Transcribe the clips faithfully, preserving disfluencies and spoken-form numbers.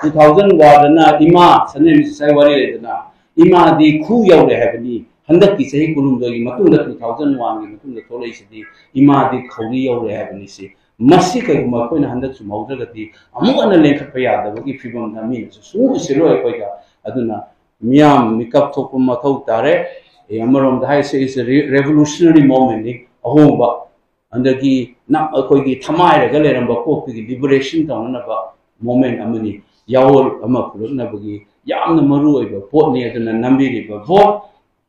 Two thousand ꯋꯥꯗꯅ ꯏꯃꯥ ꯁꯅꯦꯝꯕꯤ ꯉꯁꯥꯏ ꯋꯥꯔꯤ ꯂꯩꯗꯅ, ꯏꯃꯥꯗꯤ ꯈꯨ ꯌꯧꯔꯦ ꯍꯥꯏꯕꯅꯤ꯫ ꯍꯟꯗꯛꯀꯤ ꯆꯍꯤ ꯀꯨꯟꯍꯨꯝꯗꯣꯏꯒꯤ ꯃꯇꯨꯡꯗ, two thousand oneꯒꯤ ꯃꯇꯨꯡꯗ ꯊꯣꯛꯂꯛꯏꯁꯤꯗꯤ ꯏꯃꯥꯗꯤ ꯈꯧꯔꯤ ꯌꯧꯔꯦ ꯍꯥꯏꯕꯅꯤ꯫ ꯁꯤ, ꯃꯁꯤ ꯀꯩꯒꯨꯝꯕ ꯑꯩꯈꯣꯏꯅ ꯍꯟꯗꯛ ꯆꯨꯝꯍꯧꯗ꯭ꯔꯒꯗꯤ ꯑꯃꯨꯛ ꯍꯟꯅ ꯂꯦꯡꯈꯠꯄ ꯌꯥꯗꯕꯒꯤ ꯐꯤꯕꯝꯗ ꯃꯤꯅꯁꯨ ꯁꯨꯡꯎ ꯎꯁꯤꯜꯂꯣꯏ ꯑꯩꯈꯣꯏꯗ꯫ ꯑꯗꯨꯅ ꯃꯤꯌꯥꯝ ꯃꯤꯀꯞ ꯊꯣꯛꯄ ꯃꯊꯧ ꯇꯥꯔꯦ꯫ ꯑꯦ, ꯑꯃꯔꯣꯝꯗ ꯍꯥꯏꯁꯦ, is a re-, revolutionary momentꯅꯤ꯫ ꯑꯍꯣꯡꯕ, ꯑꯗꯒꯤ ꯅꯞ-, ꯑꯩꯈꯣꯏꯒꯤ ꯊꯃꯥꯏꯔꯒ ꯂꯩꯔꯝꯕ ꯀꯣꯛꯇꯒꯤ liberation ꯇꯧꯅꯅꯕ moment ꯑꯃꯅꯤ꯫ ꯌꯥꯑꯣꯜ ꯑꯃ ꯄꯨꯔꯛꯅꯕꯒꯤ ꯌꯥꯝꯅ ꯃꯔꯨ ꯑꯣꯏꯕ ꯄꯣꯠꯅꯤ꯫ ꯑꯗꯨꯅ ꯅꯝꯕꯤꯔꯤꯕ vote,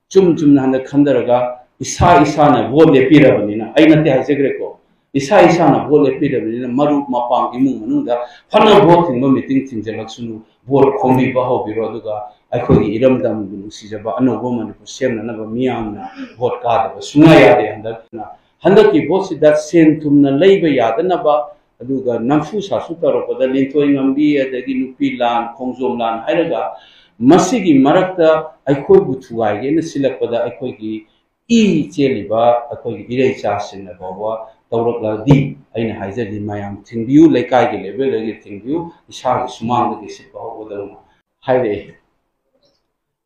ꯆꯨꯝ ꯆꯨꯝꯅ ꯍꯟꯗꯛ ꯈꯟꯊꯔꯒ, ꯏꯁꯥ ꯏꯁꯥꯅ vote ꯂꯦꯞꯄꯤꯔꯕꯅꯤꯅ, ꯑꯩ ꯅꯠꯇꯦ ꯍꯥꯏꯖꯈ꯭ꯔꯦꯀꯣ, ꯏꯁꯥ ꯏꯁꯥꯅ vote ꯂꯦꯞꯄꯤꯔꯕꯅꯤꯅ, ꯃꯔꯨꯞ ꯃꯄꯥꯡ ꯏꯃꯨꯡ ꯃꯅꯨꯡꯗ ꯐꯅ vote ꯊꯤꯡꯕ meeting ꯊꯤꯡꯖꯤꯜꯂꯛꯁꯅꯨ, vote ꯈꯣꯝꯕꯤꯕ ꯍꯧꯕꯤꯔꯣ꯫ ꯑꯗꯨꯒ ꯑꯩꯈꯣꯏꯒꯤ ꯏꯔꯝꯗꯝꯕꯨ ꯅꯨꯡꯁꯤꯖꯕ ꯑꯅꯧꯕ ꯃꯅꯤꯄꯨꯔ ꯁꯦꯝꯅꯅꯕ ꯃꯤꯌꯥꯝꯅ vote ꯀꯥꯗꯕ ꯁꯨꯡꯌꯥ ꯌꯥꯗꯦ꯫ ꯍꯟꯗꯛꯅ, ꯍꯟꯗꯛꯀꯤ voteꯁꯤꯗ ꯁꯦꯟ ꯊꯨꯝꯅ ꯂꯩꯕ ꯌꯥꯗꯅꯕ, ꯑꯗꯨꯒ ꯅꯝꯐꯨ ꯁꯥꯐꯨ ꯇꯧꯔꯛꯄꯗ ꯂꯤꯟꯊꯣꯏ ꯉꯝꯕꯤ, ꯑꯗꯒꯤ ꯅꯨꯄꯤ ꯂꯥꯟ, ꯈꯣꯡꯖꯣꯝ ꯂꯥꯟ ꯍꯥꯏꯔꯒ, ꯃꯁꯤꯒꯤ ꯃꯔꯛꯇ ꯑꯩꯈꯣꯏꯕꯨ ꯊꯨꯒꯥꯏꯒꯦꯅ ꯁꯤꯜꯂꯛꯄꯗ, ꯑꯩꯈꯣꯏꯒꯤ ꯏ ꯆꯦꯜꯂꯤꯕ ꯑꯩꯈꯣꯏꯒꯤ ꯏꯔꯩꯆꯥꯁꯤꯡꯅ ꯐꯥꯎꯕ ꯇꯧꯔꯛꯂꯗꯤ, ꯑꯩꯅ ꯍꯥꯏꯖꯔꯤ, ꯃꯌꯥꯝ ꯊꯤꯡꯕꯤꯌꯨ, ꯂꯩꯀꯥꯏꯒꯤ levelꯗꯒꯤ ꯊꯤꯡꯕꯤꯌꯨ, ꯏꯁꯥꯒꯤ ꯁꯨꯃꯥꯡꯗꯒꯤ ꯁꯤꯠꯄ ꯍꯧꯒꯗꯧꯅ ꯍꯥꯏꯔꯛꯑꯦ꯫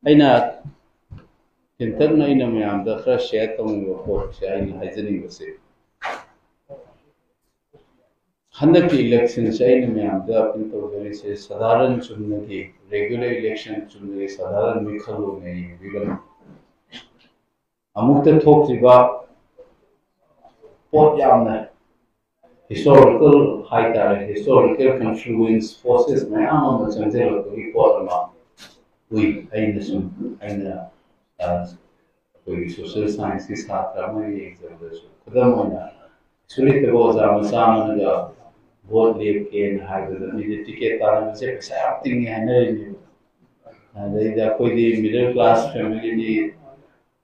ꯑꯩꯅ ꯇꯦꯟꯇꯛꯅ ꯑꯩꯅ ꯃꯌꯥꯝꯗ ꯈꯔ share ꯇꯧꯅꯤꯡꯕ ꯄꯣꯠꯁꯦ, ꯑꯩꯅ ꯍꯥꯏꯖꯅꯤꯡꯕꯁꯦ, ꯍꯟꯗꯛꯀꯤ electionꯁꯦ ꯑꯩꯅ ꯃꯌꯥꯝꯗ appeal ꯇꯧꯖꯔꯤꯁꯦ, ꯁꯥꯙꯥꯔꯟ ꯆꯨꯝꯅꯒꯤ regular election, ꯆꯨꯝꯅꯒꯤ ꯁꯥꯙꯥꯔꯟ ꯃꯤꯈꯜ ꯑꯣꯏꯅ ꯌꯦꯡꯕꯤꯒꯅꯨ꯫ ꯑꯃꯨꯛꯇ ꯊꯣꯛꯇ꯭ꯔꯤꯕ ꯄꯣꯠ ꯌꯥꯝꯅ historical ꯍꯥꯏꯇꯥꯔꯦ, historical confluence forces ꯃꯌꯥꯝ ꯑꯃ ꯆꯪꯁꯤꯜꯂꯛꯄꯒꯤ ꯄꯣꯠ ꯑꯃ ꯎꯏ꯫ ꯑꯩꯅ ꯁꯨꯝ, ꯑꯩꯅ, ꯑ, ꯑꯩꯈꯣꯏꯒꯤ social scienceꯀꯤ ꯁꯥꯇ꯭ꯔ ꯑꯃ ꯌꯦꯡꯖꯕꯗꯁꯨ, ꯈꯨꯗꯝ ꯑꯣꯏꯅ, ꯀꯩꯁꯨ ꯂꯩꯇꯕ ꯑꯣꯖꯥ ꯃꯆꯥ ꯑꯃꯅꯒ vote ꯂꯦꯞꯀꯦꯅ ꯍꯥꯏꯕꯗ, ꯃꯤꯗꯤ ticket ꯇꯥꯟꯅꯕꯁꯦ ꯄꯩꯁꯥ ꯌꯥꯝ ꯇꯤꯡꯉꯦ ꯍꯥꯏꯅꯔꯤꯅꯦꯕ꯫ ꯑꯗꯩꯗ ꯑꯩꯈꯣꯏꯗꯤ middle class familyꯅꯤ,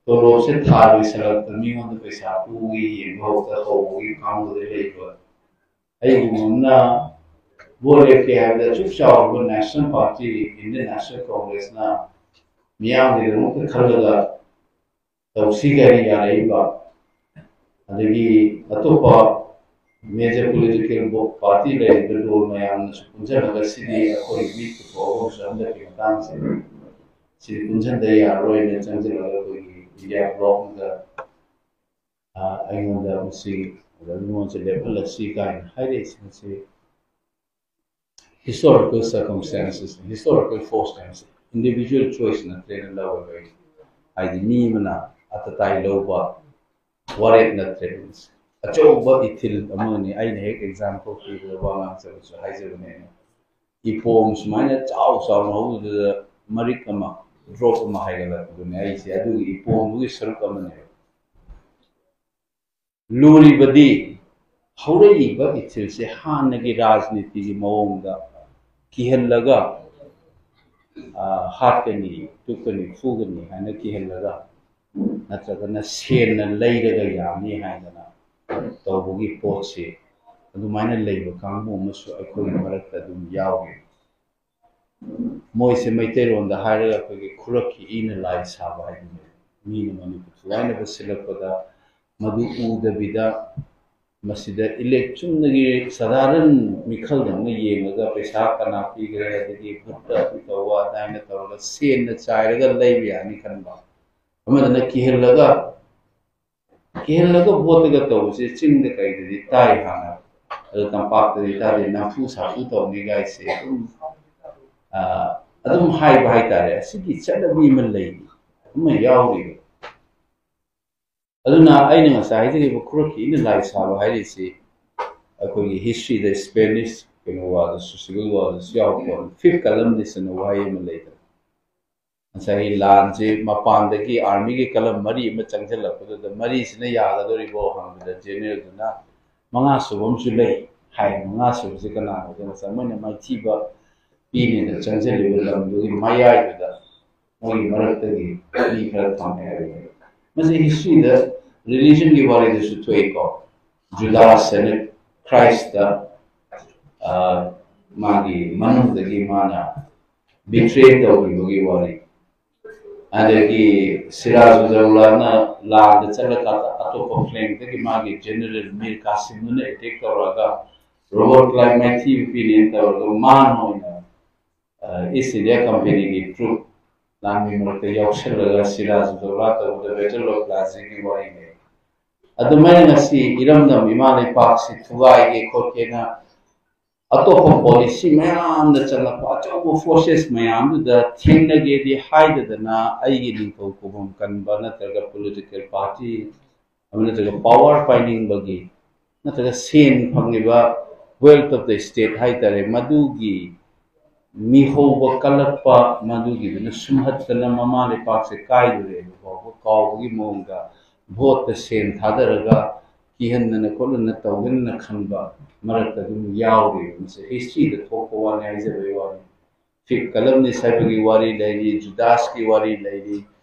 ꯇꯣꯂꯣꯞꯁꯦ ꯊꯥ ꯂꯣꯏꯁꯤꯜꯂꯛꯄꯗ ꯃꯤꯉꯣꯟꯗ ꯄꯩꯁꯥ ꯄꯨꯒꯦ ꯌꯦꯡꯕ ꯍꯧꯕꯗ ꯍꯧꯕꯒꯤ ꯀꯥꯡꯕꯨꯗ ꯂꯩꯕ ꯑꯩꯒꯨꯝꯕ ꯑꯃꯅ vote ꯂꯦꯞꯀꯦ ꯍꯥꯏꯕꯗ ꯑꯁꯨꯛ ꯆꯥꯎꯔꯕ National Party, Indian National Congressꯅ ꯃꯤꯌꯥꯝꯒꯤꯗꯃꯛꯇ ꯈꯜꯂꯒ ꯇꯧꯁꯤ ꯀꯥꯏꯅ ꯌꯥꯔꯛꯏꯕ, ꯑꯗꯒꯤ ꯑꯇꯣꯞꯄ major political party ꯂꯩꯔꯤꯕ ꯂꯣꯟ ꯃꯌꯥꯝꯅꯁꯨ ꯄꯨꯟꯁꯤꯜꯂꯒ ꯁꯤꯗꯤ ꯑꯩꯈꯣꯏ ꯃꯤ ꯄꯨꯊꯣꯛꯑꯒꯁꯨ ꯍꯟꯗꯛꯀꯤ ꯃꯇꯥꯡꯁꯦ ꯁꯤꯗꯤ ꯄꯨꯟꯁꯤꯟꯗ ꯌꯥꯔꯔꯣꯏꯅ ꯆꯪꯁꯤꯜꯂꯒ ꯑꯩꯈꯣꯏꯒꯤ ꯏꯟꯗꯤꯌꯥ ꯕ꯭ꯂꯣꯛꯅ ꯑꯩꯉꯣꯟꯗ ꯃꯁꯤ ꯑꯩꯉꯣꯟꯁꯦ ꯂꯦꯞꯍꯜꯂꯁꯤ ꯀꯥꯏꯅ ꯍꯥꯏꯔꯛꯏꯁꯤꯡꯁꯤ historical circumstances, historical force ꯍꯥꯏꯕꯁꯦ individual choice ꯅꯠꯇ꯭ꯔꯦꯅ ꯂꯧꯔꯒ ꯑꯩ ꯍꯥꯏꯗꯤ ꯃꯤ ꯑꯃꯅ ꯑꯇꯇꯥꯏ ꯂꯧꯕ ꯋꯥꯔꯦꯞ ꯅꯠꯇ꯭ꯔꯦ꯫ ꯑꯆꯧꯕ ꯏꯊꯤꯜ ꯑꯃꯅꯤ꯫ ꯑꯩꯅ ꯍꯦꯛ example ꯄꯤꯕꯗ ꯋꯥ ꯉꯥꯡꯖꯕꯁꯨ ꯍꯥꯏꯖꯕꯅꯦ ꯑꯩꯅ꯫ ꯏꯄꯣꯝ ꯁꯨꯃꯥꯏꯅ ꯆꯥꯎ ꯆꯥꯎꯅ ꯍꯧꯕꯗꯨꯗ ꯃꯔꯤꯛ ꯑꯃ drop ꯑꯃ ꯍꯥꯏꯒꯠꯂꯛꯄꯗꯨꯅꯦ ꯑꯩꯁꯦ ꯑꯗꯨꯒꯤ ꯏꯄꯣꯝꯗꯨꯒꯤ ꯁꯔꯨꯛ ꯑꯃꯅꯦꯕ꯫ ꯂꯨꯔꯤꯕꯗꯤ ꯍꯧꯔꯛꯏꯕ ꯏꯊꯤꯜꯁꯦ ꯍꯥꯟꯅꯒꯤ ꯔꯥꯖꯅꯤꯇꯤꯒꯤ ꯃꯑꯣꯡꯗ ꯀꯤꯍꯜꯂꯒ ꯍꯥꯠꯀꯅꯤ, ꯇꯨꯞꯀꯅꯤ, ꯐꯨꯒꯅꯤ ꯍꯥꯏꯅ ꯀꯤꯍꯜꯂꯒ ꯅꯠꯇ꯭ꯔꯒꯅ ꯁꯦꯟꯅ ꯂꯩꯔꯒ ꯌꯥꯅꯤ ꯍꯥꯏꯗꯅ ꯇꯧꯕꯒꯤ ꯄꯣꯠꯁꯤ ꯑꯗꯨꯃꯥꯏꯅ ꯂꯩꯕ ꯀꯥꯡꯕꯨ ꯑꯃꯁꯨ ꯑꯩꯈꯣꯏꯒꯤ ꯃꯔꯛꯇ ꯑꯗꯨꯝ ꯌꯥꯎꯔꯤ꯫ ꯃꯣꯏꯁꯦ ꯃꯩꯇꯩꯂꯣꯟꯗ ꯍꯥꯏꯔꯒ ꯑꯩꯈꯣꯏꯒꯤ ꯈꯨꯔꯛꯀꯤ ꯏꯅ ꯂꯥꯏ ꯁꯥꯕ ꯍꯥꯏꯗꯨꯅꯦ꯫ ꯃꯤꯅ ꯃꯅꯤꯄꯨꯔ ꯊꯨꯒꯥꯏꯅꯕ ꯁꯤꯜꯂꯛꯄꯗ ꯃꯗꯨ ꯎꯗꯕꯤꯗ ꯃꯁꯤꯗ ꯏꯂꯦꯛ ꯆꯨꯝꯅꯒꯤ ꯁꯥꯙꯥꯔꯟ ꯃꯤꯈꯜꯗꯧꯅ ꯌꯦꯡꯉꯒ ꯄꯩꯁꯥ ꯀꯅꯥ ꯄꯤꯈ꯭ꯔꯦ ꯑꯗꯒꯤ ꯚꯨꯠꯇ ꯑꯗꯨ ꯇꯧꯕ ꯑꯗꯥꯏꯅ ꯇꯧꯔꯒ ꯁꯦꯟꯅ ꯆꯥꯏꯔꯒ ꯂꯩꯕ ꯌꯥꯅꯤ ꯈꯟꯕ ꯑꯃꯗꯅ ꯀꯤꯍꯜꯂꯒ ꯀꯤꯍꯜꯂꯒ ꯚꯣꯠꯇꯒ ꯇꯧꯕꯁꯦ ꯆꯤꯡꯗ ꯀꯩꯗꯗꯤ ꯇꯥꯏ ꯍꯥꯟꯅ ꯑꯗꯣ ꯇꯝꯄꯥꯛꯇꯗꯤ ꯇꯥꯗꯦ ꯅꯝꯐꯨ ꯁꯥꯐꯨ ꯇꯧꯅꯤ ꯒꯥꯏꯁꯦ ꯑꯗꯨꯝ ꯑꯗꯨꯝ ꯍꯥꯏꯕ ꯍꯥꯏꯇꯥꯔꯦ꯫ ꯑꯁꯤꯒꯤ ꯆꯠꯅꯕꯤ ꯑꯃ ꯂꯩ ꯑꯃ ꯌꯥꯎꯔꯤꯕ꯫ ꯑꯗꯨꯅ ꯑꯩꯅ ꯉꯁꯥꯏ ꯍꯥꯏꯖꯈꯤꯕ ꯈꯨꯔꯛꯀꯤ ꯏꯅ ꯂꯥꯏ ꯁꯥꯕ ꯍꯥꯏꯔꯤꯁꯤ ꯑꯩꯈꯣꯏꯒꯤ historyꯗ Spanish ꯀꯩꯅꯣ ꯋꯥꯗꯁꯨ civil warꯗꯁꯨ ꯌꯥꯎꯕ fifth columnist ꯑꯅ ꯋꯥꯍꯩ ꯑꯃ ꯂꯩꯗꯅ ꯉꯁꯥꯏꯒꯤ ꯂꯥꯟꯁꯤ ꯃꯄꯥꯟꯗꯒꯤ armyꯒꯤ column ꯃꯔꯤ ꯑꯃ ꯆꯪꯁꯤꯜꯂꯛꯄꯗꯨꯗ ꯃꯔꯤꯁꯤꯅ ꯌꯥꯒꯗꯧꯔꯤꯕꯣ ꯍꯪꯕꯗ generalꯗꯨꯅ ꯃꯉꯥ ꯁꯨꯕ ꯑꯃꯁꯨ ꯂꯩ ꯍꯥꯏ꯫ ꯃꯉꯥ ꯁꯨꯕꯁꯤ ꯀꯅꯥꯅꯣꯗ ꯉꯁꯥꯏ ꯃꯣꯏꯅ ꯃꯥꯏꯊꯤꯕ ꯄꯤꯅꯦꯅ ꯆꯪꯁꯤꯜꯂꯤꯕ ꯂꯝꯗꯨꯒꯤ ꯃꯌꯥꯏꯗꯨꯗ ꯃꯣꯏꯒꯤ ꯃꯔꯛꯇꯒꯤ ꯃꯤ ꯈꯔ ꯊꯝꯃꯦ ꯍꯥꯏꯕꯅꯦꯕ꯫ ꯃꯁꯤ historyꯗ religionꯒꯤ ꯋꯥꯔꯤꯗꯁꯨ ꯊꯣꯛꯏꯀꯣ꯫ Judas ꯍꯥꯏꯅ Christꯇ ꯃꯥꯒꯤ ꯃꯅꯨꯡꯗꯒꯤ ꯃꯥꯅ betray ꯇꯧꯈꯤꯕꯒꯤ ꯋꯥꯔꯤ꯫ ꯑꯗꯒꯤ ꯁꯤꯔꯥꯖ ꯎꯗꯧꯂꯥꯅ ꯂꯥꯟꯗ ꯆꯠꯂꯀꯥꯟꯗ ꯑꯇꯣꯞꯄ ꯐ꯭ꯂꯦꯡꯗꯒꯤ ꯃꯥꯒꯤ ꯖꯦꯅꯔꯦꯜ ꯃꯤꯔ ꯀꯥꯁꯤꯝꯗꯨꯅ ꯑꯦꯇꯦꯛ ꯇꯧꯔꯒ ꯔꯣꯕꯔꯠ ꯀ꯭ꯂꯥꯏꯕ ꯃꯥꯏꯊꯤꯕ ꯄꯤꯅꯦꯅ ꯇꯧꯔꯒ ꯃꯥꯅ ꯑꯣꯏꯅ ꯏꯁ ꯏꯟꯗꯤꯌꯥ ꯀꯝꯄꯦꯅꯤꯒꯤ ꯇ꯭ꯔꯨꯞ ꯂꯥꯟꯃꯤ ꯃꯔꯛꯇ ꯌꯥꯎꯁꯜꯂꯒ ꯁꯤꯔꯥꯖ ꯎꯗꯧꯂꯥ ꯇꯧꯕꯗ ꯕꯦꯇꯜ ꯑꯣꯐ ꯄ꯭ꯂꯥꯁꯤꯒꯤ ꯋꯥꯔꯤ ꯂꯩ꯫ ꯑꯗꯨꯃꯥꯏꯅ ꯉꯁꯤ ꯏꯔꯝꯗꯝ ꯏꯃꯥ ꯂꯩꯄꯥꯛꯁꯤ ꯊꯨꯒꯥꯏꯒꯦ ꯈꯣꯠꯀꯦꯅ ꯑꯇꯣꯞꯄ ꯄꯣꯂꯤꯁꯤ ꯃꯌꯥꯝꯗ ꯆꯪꯂꯛꯄ ꯑꯆꯧꯕ ꯐꯣꯔꯁꯦꯁ ꯃꯌꯥꯝꯗꯨꯗ ꯊꯦꯡꯅꯒꯦꯗꯤ ꯍꯥꯏꯗꯗꯅ ꯑꯩꯒꯤ ꯅꯤꯡꯊꯧ ꯈꯨꯕꯝ ꯀꯟꯕ ꯅꯠꯇ꯭ꯔꯒ ꯄꯣꯂꯤꯇꯤꯀꯦꯜ ꯄꯥꯔꯇꯤ ꯑꯃ ꯅꯠꯇ꯭ꯔꯒ ꯄꯋꯥꯔ ꯄꯥꯏꯅꯤꯡꯕꯒꯤ ꯅꯠꯇ꯭ꯔꯒ ꯁꯦꯟ ꯐꯪꯂꯤꯕ wealth of the state ꯍꯥꯏꯇꯥꯔꯦ, ꯃꯗꯨꯒꯤ ꯃꯤꯍꯧꯕ ꯀꯜꯂꯛꯄ, ꯃꯗꯨꯒꯤꯗꯨꯅ ꯁꯨꯝꯍꯠꯇꯅ ꯃꯃꯥ ꯂꯩꯄꯥꯛꯁꯦ ꯀꯥꯏꯗꯣꯔꯦꯕ ꯐꯥꯎꯕ ꯀꯥꯎꯕꯒꯤ ꯃꯑꯣꯡꯗ ꯚꯣꯠꯇ ꯁꯦꯟ ꯊꯥꯗꯔꯒ ꯀꯤꯍꯟꯗꯅ ꯈꯣꯠꯍꯟꯗꯅ ꯇꯧꯒꯅꯤꯅ ꯈꯟꯕ ꯃꯔꯛꯇ ꯑꯗꯨꯝ ꯌꯥꯎꯔꯤꯕ꯫ ꯃꯁꯤ ꯍꯤꯁꯇ꯭ꯔꯤꯗ ꯊꯣꯛꯄ ꯋꯥꯅꯤ, ꯍꯥꯏꯖꯕꯒꯤ ꯋꯥꯅꯤ꯫ ꯐꯤꯞ ꯀꯂꯝꯅꯤꯁ ꯍꯥꯏꯕꯒꯤ ꯋꯥꯔꯤ ꯂꯩꯔꯤ, ꯖꯨꯗꯥꯁꯀꯤ ꯋꯥꯔꯤ ꯂꯩꯔꯤ,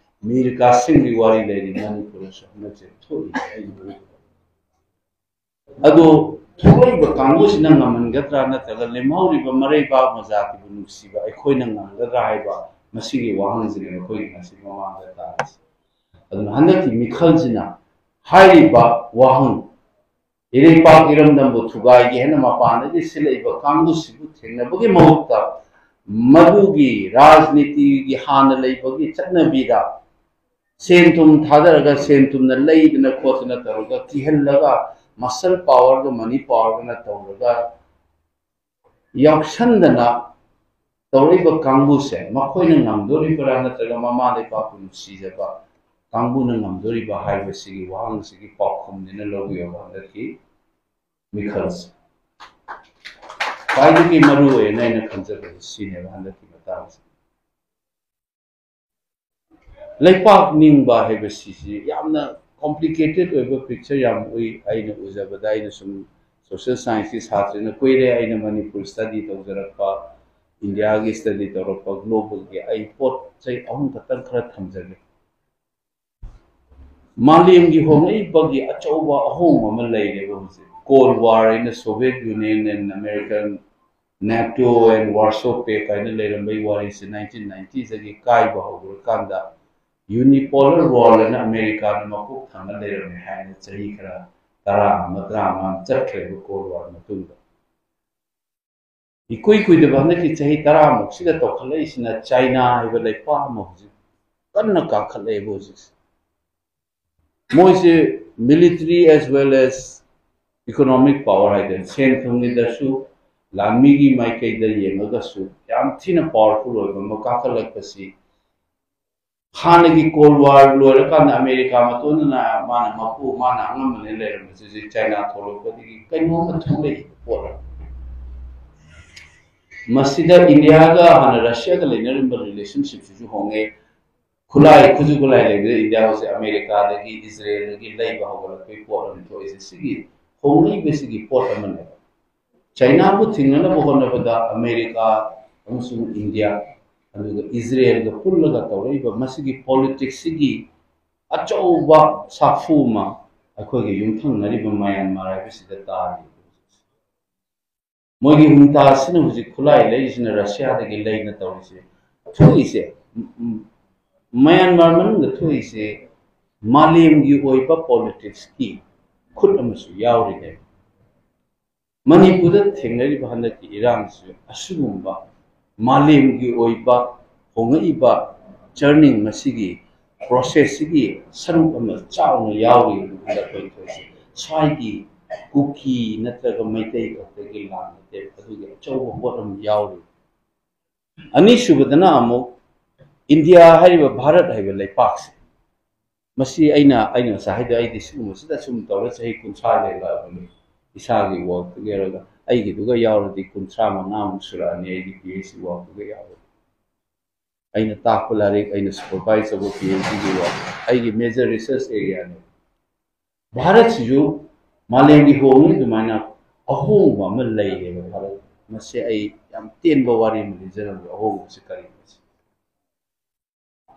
ꯃꯤꯔ ꯀꯥꯁꯤꯝꯒꯤ ꯋꯥꯔꯤ ꯂꯩꯔꯤ, ꯃꯅꯤꯄꯨꯔꯗꯁꯨ ꯍꯟꯗꯛꯁꯦ ꯊꯣꯛꯏ꯫ ꯑꯩꯒꯤ ꯑꯗꯨ ꯊꯣꯛꯂꯛꯏꯕ ꯀꯥꯡꯕꯨꯁꯤꯅ ꯉꯝꯍꯟꯒꯗ꯭ꯔꯥ ꯅꯠꯇ꯭ꯔꯒ ꯂꯦꯝꯍꯧꯔꯤꯕ ꯃꯔꯩꯕꯥꯛ ꯃꯖꯥꯇꯤꯕꯨ ꯅꯨꯡꯁꯤꯕ ꯑꯩꯈꯣꯏꯅ ꯉꯝꯒꯗ꯭ꯔꯥ ꯍꯥꯏꯕ ꯃꯁꯤꯒꯤ ꯋꯥꯍꯪꯁꯤꯅꯦ ꯑꯩꯈꯣꯏꯒꯤ ꯉꯁꯤ ꯃꯃꯥꯡꯗ ꯇꯥꯔꯤꯁꯦ꯫ ꯑꯗꯨꯅ ꯍꯟꯗꯛꯀꯤ ꯃꯤꯈꯜꯁꯤꯅ ꯍꯥꯏꯔꯤꯕ ꯋꯥꯍꯪ, ꯏꯔꯩꯄꯥꯛ ꯏꯔꯝꯗꯝꯕꯨ ꯊꯨꯒꯥꯏꯒꯦ ꯍꯥꯏꯅ ꯃꯄꯥꯟꯗꯒꯤ ꯁꯤꯜꯂꯛꯏꯕ ꯀꯥꯡꯕꯨꯁꯤꯕꯨ ꯊꯦꯡꯅꯕꯒꯤ ꯃꯍꯨꯠꯇ ꯃꯗꯨꯒꯤ ꯔꯥꯖꯅꯤꯇꯤꯒꯤ ꯍꯥꯟꯅ ꯂꯩꯕꯒꯤ ꯆꯠꯅꯕꯤꯗ ꯁꯦꯟ ꯊꯨꯝ ꯊꯥꯗꯔꯒ ꯁꯦꯟ ꯊꯨꯝꯅ ꯂꯩꯗꯅ ꯈꯣꯠꯇꯅ ꯇꯧꯔꯒ ꯀꯤꯍꯜꯂꯒ ꯃꯁꯜ ꯄꯥꯋꯔꯒ ꯃꯅꯤ ꯄꯥꯋꯔꯒꯅ ꯇꯧꯔꯒ ꯌꯥꯎꯁꯟꯗꯅ ꯇꯧꯔꯛꯏꯕ ꯀꯥꯡꯕꯨꯁꯦ ꯃꯈꯣꯏꯅ ꯉꯝꯗꯣꯔꯤꯕ꯭ꯔꯥ ꯅꯠꯇ꯭ꯔꯒ ꯃꯃꯥ ꯂꯩꯄꯥꯛꯄꯨ ꯅꯨꯡꯁꯤꯖꯕ ꯀꯥꯡꯕꯨꯅ ꯉꯝꯗꯣꯔꯤꯕ ꯍꯥꯏꯕꯁꯤꯒꯤ ꯋꯥꯍꯪꯁꯤꯒꯤ ꯄꯥꯎꯈꯨꯝꯅꯤꯅ ꯂꯧꯕꯤꯌꯣꯕ ꯍꯟꯗꯛꯀꯤ ꯃꯤꯈꯜꯁꯦ꯫ ꯈ꯭ꯋꯥꯏꯗꯒꯤ ꯃꯔꯨ ꯑꯣꯏꯅ ꯑꯩꯅ ꯈꯟꯖꯕꯁꯦ ꯁꯤꯅꯦꯕ ꯍꯟꯗꯛꯀꯤ ꯃꯇꯥꯡꯁꯦ꯫ ꯂꯩꯄꯥꯛ ꯅꯤꯡꯕ ꯍꯥꯏꯕꯁꯤꯁꯤ ꯌꯥꯝꯅ ꯀꯣꯝꯄ꯭ꯂꯤꯀꯦꯇꯦꯠ ꯑꯣꯏꯕ ꯄꯤꯛꯆꯔ ꯌꯥꯝ ꯎꯏ꯫ ꯑꯩꯅ ꯎꯖꯕꯗ, ꯑꯩꯅ ꯁꯨꯝ ꯁꯣꯁꯤꯌꯦꯜ ꯁꯥꯏꯟꯁꯀꯤ ꯁꯥꯇ꯭ꯔꯅ ꯀꯨꯏꯔꯦ ꯑꯩꯅ ꯃꯅꯤꯄꯨꯔ ꯁ꯭ꯇꯗꯤ ꯇꯧꯖꯔꯛꯄ, ꯏꯟꯗꯤꯌꯥꯒꯤ ꯁ꯭ꯇꯗꯤ ꯇꯧꯔꯛꯄ, ꯒ꯭ꯂꯣꯕꯜꯒꯤ ꯑꯩ ꯄꯣꯠ ꯆꯩ ꯑꯍꯨꯝ ꯈꯛꯇꯪ ꯈꯔ ꯊꯝꯖꯒꯦ꯫ ꯃꯥꯂꯦꯝꯒꯤ ꯍꯣꯡꯂꯛꯏꯕꯒꯤ ꯑꯆꯧꯕ ꯑꯍꯣꯡꯕ ꯑꯃ ꯂꯩꯔꯦꯕ ꯍꯧꯖꯤꯛ꯫ ꯀꯣꯜ ꯋꯥꯔ ꯍꯥꯏꯅ Soviet Union and American NATO and Warsaw Pact ꯍꯥꯏꯅ ꯂꯩꯔꯝꯕꯒꯤ ꯋꯥꯔꯤꯁꯦ nineteen ninetyꯗꯒꯤ ꯀꯥꯏꯕ ꯍꯧꯔꯀꯥꯟꯗ unipolar world ꯍꯥꯏꯅ ꯑꯃꯦꯔꯤꯀꯥꯅ ꯃꯀꯣꯛ ꯊꯪꯅ ꯂꯩꯔꯝꯃꯦ ꯍꯥꯏꯅ ꯆꯍꯤ ꯈꯔ ꯇꯔꯥ ꯑꯃ ꯇꯔꯥꯃꯉꯥ ꯆꯠꯈ꯭ꯔꯦꯕ Cold War ꯃꯇꯨꯡꯗ꯫ ꯏꯀꯨꯏ ꯀꯨꯏꯗꯕ ꯍꯟꯗꯛꯀꯤ ꯆꯍꯤ ꯇꯔꯥꯃꯨꯛꯁꯤꯗ ꯇꯧꯈꯠꯂꯛꯏꯁꯤꯅ ꯆꯥꯏꯅꯥ ꯍꯥꯏꯕ ꯂꯩꯄꯥꯛ ꯑꯃ ꯍꯧꯖꯤꯛ ꯀꯟꯅ ꯀꯥꯈꯠꯂꯛꯑꯦꯕ ꯍꯧꯖꯤꯛꯁꯦ꯫ ꯃꯣꯏꯁꯦ military as well as economic power ꯍꯥꯏꯇꯥꯔꯦ, ꯁꯦꯟ ꯊꯨꯝꯒꯤꯗꯁꯨ, ꯂꯥꯟꯃꯤꯒꯤ ꯃꯥꯏꯀꯩꯗ ꯌꯦꯡꯉꯒꯁꯨ ꯌꯥꯝ ꯊꯤꯅ powerful ꯑꯣꯏꯕ ꯑꯃ ꯀꯥꯈꯠꯂꯛꯄꯁꯤ ꯍꯥꯟꯅꯒꯤ Cold War ꯂꯣꯏꯔꯀꯥꯟꯗ ꯑꯃꯦꯔꯤꯀꯥ ꯃꯇꯣꯟꯗꯅ ꯃꯥꯅ ꯃꯄꯨ, ꯃꯥꯅ ꯑꯉꯝꯕꯅꯦ ꯂꯩꯔꯝꯕꯁꯤ ꯍꯧꯖꯤꯛ ꯆꯥꯏꯅꯥ ꯊꯣꯛꯂꯛꯄꯗꯒꯤ ꯀꯩꯅꯣꯝꯃ ꯊꯣꯛꯂꯛꯏ ꯄꯣꯠ ꯑꯃ꯫ ꯃꯁꯤꯗ ꯏꯟꯗꯤꯌꯥꯒ ꯍꯥꯟꯅ ꯔꯁꯤꯌꯥꯒ ꯂꯩꯅꯔꯝꯕ relationshipꯁꯤꯁꯨ ꯍꯣꯡꯉꯦ꯫ ꯈꯨꯠꯂꯥꯏ, ꯈꯨꯠꯁꯨ ꯈꯨꯠꯂꯥꯏ ꯂꯩꯕꯗ ꯏꯟꯗꯤꯌꯥ ꯍꯧꯖꯤꯛ ꯑꯃꯦꯔꯤꯀꯥꯗꯒꯤ, ꯏꯖꯔꯦꯜꯗꯒꯤ ꯂꯩꯕ ꯍꯧꯒꯠꯂꯛꯄꯒꯤ ꯄꯣꯠ ꯑꯃ ꯊꯣꯛꯏꯁꯦ ꯁꯤꯒꯤ ꯍꯣꯡꯂꯛꯏꯕꯁꯤꯒꯤ ꯄꯣꯠ ꯑꯃꯅꯦꯕ꯫ ꯆꯥꯏꯅꯥꯕꯨ ꯊꯤꯡꯅꯅꯕ ꯍꯣꯠꯅꯕꯗ ꯑꯃꯦꯔꯤꯀꯥ ꯑꯃꯁꯨꯡ ꯏꯟꯗꯤꯌꯥ ꯑꯗꯨꯒ ꯏꯖꯔꯦꯜꯒ ꯄꯨꯜꯂꯒ ꯇꯧꯔꯛꯏꯕ ꯃꯁꯤꯒꯤ politicsꯁꯤꯒꯤ ꯑꯆꯧꯕ ꯁꯥꯐꯨ ꯑꯃ ꯑꯩꯈꯣꯏꯒꯤ ꯌꯨꯝꯊꯪꯅꯔꯤꯕ ꯃꯌꯥꯟꯃꯥꯔ ꯍꯥꯏꯕꯁꯤꯗ ꯇꯥꯔꯤ꯫ ꯃꯣꯏꯒꯤ ꯍꯨꯟꯇꯥꯁꯤꯅ ꯍꯧꯖꯤꯛ ꯈꯨꯠꯂꯥꯏ ꯂꯩꯔꯤꯁꯤꯅ ꯔꯁꯤꯌꯥꯗꯒꯤ ꯂꯩꯅ ꯇꯧꯔꯤꯁꯦ꯫ ꯊꯣꯛꯏꯁꯦ, ꯎꯝ, ꯎꯝ, ꯃꯌꯥꯟꯃꯥꯔ ꯃꯅꯨꯡꯗ ꯊꯣꯛꯏꯁꯦ ꯃꯥꯂꯦꯝꯒꯤ ꯑꯣꯏꯕ politicsꯀꯤ ꯈꯨꯠ ꯑꯃꯁꯨ ꯌꯥꯎꯔꯤꯅꯦ꯫ ꯃꯅꯤꯄꯨꯔꯗ ꯊꯦꯡꯅꯔꯤꯕ ꯍꯟꯗꯛꯀꯤ ꯏꯔꯥꯡꯁꯤꯁꯨ ꯑꯁꯤꯒꯨꯝꯕ ꯃꯥꯂꯦꯝꯒꯤ ꯑꯣꯏꯕ ꯍꯣꯡꯂꯛꯏꯕ churning ꯃꯁꯤꯒꯤ processꯁꯤꯒꯤ ꯁꯔꯨꯛ ꯑꯃ ꯆꯥꯎꯅ ꯌꯥꯎꯔꯤ ꯍꯥꯏꯅ ꯑꯩꯈꯣꯏ ꯊꯣꯛꯏꯁꯦ꯫ ꯁ꯭ꯋꯥꯏꯒꯤ ꯀꯨꯀꯤ ꯅꯠꯇ꯭ꯔꯒ ꯃꯩꯇꯩ ꯈꯛꯇꯒꯤ ꯂꯥꯟ ꯅꯠꯇꯦ, ꯑꯗꯨꯒꯤ ꯑꯆꯧꯕ ꯄꯣꯠ ꯑꯃ ꯌꯥꯎꯔꯤ꯫ ꯑꯅꯤꯁꯨꯕꯗꯅ ꯑꯃꯨꯛ ꯏꯟꯗꯤꯌꯥ ꯍꯥꯏꯔꯤꯕ ꯚꯥꯔꯠ ꯍꯥꯏꯕ ꯂꯩꯄꯥꯛꯁꯦ, ꯃꯁꯤ ꯑꯩꯅ, ꯑꯩꯅ ꯉꯁꯥꯏ ꯍꯥꯏꯗꯣ, ꯑꯩꯗꯤ ꯁꯤꯒꯨꯝꯕꯁꯤꯗ ꯁꯨꯝ ꯇꯧꯔ ꯆꯍꯤ ꯀꯨꯟꯊ꯭ꯔꯥ ꯂꯩꯔꯛꯑꯕꯅꯤ꯫ ꯏꯁꯥꯒꯤ workꯇꯨꯒ ꯌꯥꯎꯔꯒ, ꯑꯩꯒꯤꯗꯨꯒ ꯌꯥꯎꯔꯗꯤ ꯀꯨꯟꯊ꯭ꯔꯥ ꯃꯉꯥꯃꯨꯛ ꯁꯨꯔꯛꯑꯅꯤ ꯑꯩꯒꯤ PhD workꯇꯨꯒ ꯌꯥꯎꯔꯗꯤ꯫ ꯑꯩꯅ ꯇꯥꯛꯄ ꯂꯥꯏꯔꯤꯛ, ꯑꯩꯅ supervise ꯇꯧꯕ PhDꯒꯤ work, ꯑꯩꯒꯤ major research areaꯅꯤ꯫ ꯚꯥꯔꯠꯁꯤꯁꯨ ꯃꯥꯂꯦꯝꯒꯤ ꯍꯣꯡꯉꯤ ꯑꯗꯨꯃꯥꯏꯅ ꯑꯍꯣꯡꯕ ꯑꯃ ꯂꯩꯔꯦꯕ ꯚꯥꯔꯠ꯫ ꯃꯁꯤ ꯑꯩ ꯌꯥꯝ ꯇꯦꯟꯕ ꯋꯥꯔꯤ ꯑꯃ ꯂꯤꯖꯔꯝꯒꯦ, ꯑꯍꯣꯡꯕꯁꯤ ꯀꯔꯤꯅꯣ?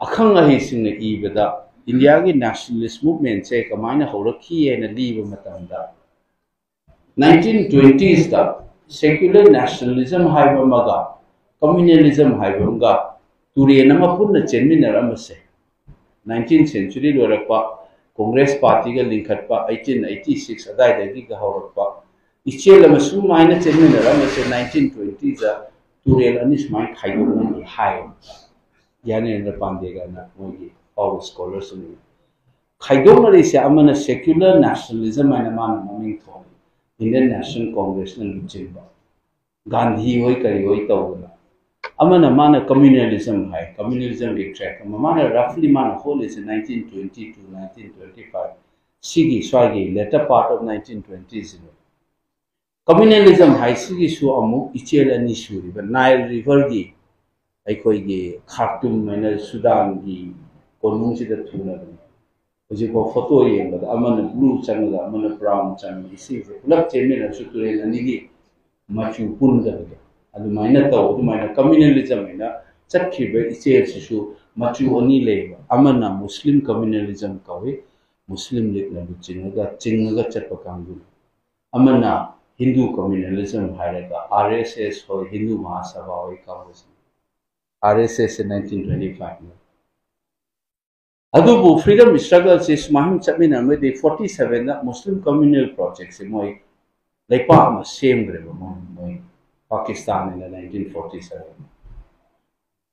ꯑꯈꯪ ꯑꯍꯩꯁꯤꯡꯅ ꯏꯕꯗ ꯏꯟꯗꯤꯌꯥꯒꯤ nationalist movementꯁꯦ ꯀꯃꯥꯏꯅ ꯍꯧꯔꯛꯈꯤ ꯍꯥꯏꯅ ꯂꯤꯕ ꯃꯇꯝꯗ, nineteen twenties Secular nationalism ꯍꯥꯏꯕ ꯑꯃꯒ communalism ꯍꯥꯏꯕ ꯑꯃꯒ ꯇꯨꯔꯦꯜ ꯑꯃ ꯄꯨꯟꯅ ꯆꯦꯟꯃꯤꯟꯅꯔꯝꯕꯁꯦ, nineteenth century ꯂꯣꯏꯔꯛꯄ, Congress partyꯒ ꯂꯤꯡꯈꯠꯄ eighteen eighty six ꯑꯗꯥꯏꯗꯒꯤꯒ ꯍꯧꯔꯛꯄ ꯏꯆꯦꯜ ꯑꯃ ꯁꯨꯃꯥꯏꯅ ꯆꯦꯟꯃꯤꯟꯅꯔꯝꯕꯁꯦ, nineteen twentyꯗ ꯇꯨꯔꯦꯜ ꯑꯅꯤ ꯁꯨꯃꯥꯏꯅ ꯈꯥꯏꯗꯣꯛꯅꯈꯤ ꯍꯥꯏꯌꯦꯕ ꯒ꯭ꯌꯥꯅꯦꯟꯗ꯭ꯔ ꯄꯥꯟꯗꯦꯒꯅ ꯃꯣꯏꯒꯤ ꯄꯥꯎ ꯁ꯭ꯀꯣꯂꯔꯁꯤꯡꯅ꯫ ꯈꯥꯏꯗꯣꯛꯅꯔꯤꯁꯦ ꯑꯃꯅ secular nationalism ꯍꯥꯏꯅ ꯃꯥꯅ ꯃꯃꯤꯡ ꯊꯣꯜꯂꯤ, Indian National Congressꯅ ꯂꯨꯆꯤꯡꯕ, ꯒꯥꯟꯙꯤ ꯍꯣꯏ ꯀꯔꯤ ꯍꯣꯏ ꯇꯧꯗꯅ꯫ ꯑꯃꯅ ꯃꯥꯅ communalism ꯍꯥꯏ, communalismꯒꯤ track ꯑꯃ꯫ ꯃꯥꯅ roughly ꯃꯥꯅ ꯍꯣꯠꯂꯤꯁꯦ nineteen twenty to nineteen twenty five, ꯁꯤꯒꯤ ꯁ꯭ꯋꯥꯏꯒꯤ latter part of nineteen twentyꯁꯤꯅꯦ꯫ Communalism ꯍꯥꯏꯁꯤꯒꯤꯁꯨ ꯑꯃꯨꯛ ꯏꯆꯦꯜ ꯑꯅꯤ ꯁꯨꯔꯤꯕ, Nile Riverꯒꯤ ꯑꯩꯈꯣꯏꯒꯤ ꯈꯥꯔꯇꯨꯝ ꯍꯥꯏꯅ ꯁꯨꯗꯥꯟꯒꯤ ꯀꯣꯅꯨꯡꯁꯤꯗ ꯊꯨꯡꯂꯕꯅꯤ꯫ ꯍꯧꯖꯤꯛꯐꯥꯎ photo ꯌꯦꯡꯕꯗ ꯑꯃꯅ blue ꯆꯪꯉꯒ ꯑꯃꯅ brown ꯆꯪꯉꯒ ꯏꯁꯤꯡꯁꯦ ꯄꯨꯂꯞ ꯆꯦꯟꯃꯤꯟꯅꯔꯁꯨ ꯇꯨꯔꯦꯜ ꯑꯅꯤꯒꯤ ꯃꯆꯨ ꯄꯨꯟꯗꯕꯗꯣ ꯑꯗꯨꯃꯥꯏꯅ ꯇꯧ꯫ ꯑꯗꯨꯃꯥꯏꯅ communalism ꯍꯥꯏꯅ ꯆꯠꯈꯤꯕ ꯏꯆꯦꯜꯁꯤꯁꯨ ꯃꯆꯨ ꯑꯅꯤ ꯂꯩꯌꯦꯕ, ꯑꯃꯅ Muslim communalism ꯀꯧꯏ, Muslim Leagueꯅ ꯂꯨꯆꯤꯡꯉꯒ ꯆꯤꯡꯉꯒ ꯆꯠꯄ ꯀꯥꯡꯕꯨ, ꯑꯃꯅ Hindu communalism ꯍꯥꯏꯔꯒ R S S ꯍꯣꯏ, Hindu Mahasabha ꯍꯣꯏ ꯀꯥꯡꯕꯨꯁꯤꯡ꯫ R S S ꯁꯦ nineteen twenty five ꯅꯤ꯫ ꯑꯗꯨꯕꯨ freedom struggleꯁꯤ ꯁꯨꯃꯥꯏꯅ ꯆꯠꯃꯤꯟꯅꯔꯝꯃꯗꯤ forty sevenꯗ Muslim communal projectꯁꯦ ꯃꯣꯏ ꯂꯩꯄꯥꯛ ꯑꯃ ꯁꯦꯝꯈ꯭ꯔꯦꯕ ꯃꯣꯏ, ꯃꯣꯏ ꯄꯥꯀꯤꯁꯇꯥꯟ ꯑꯅ nineteen forty seven꯫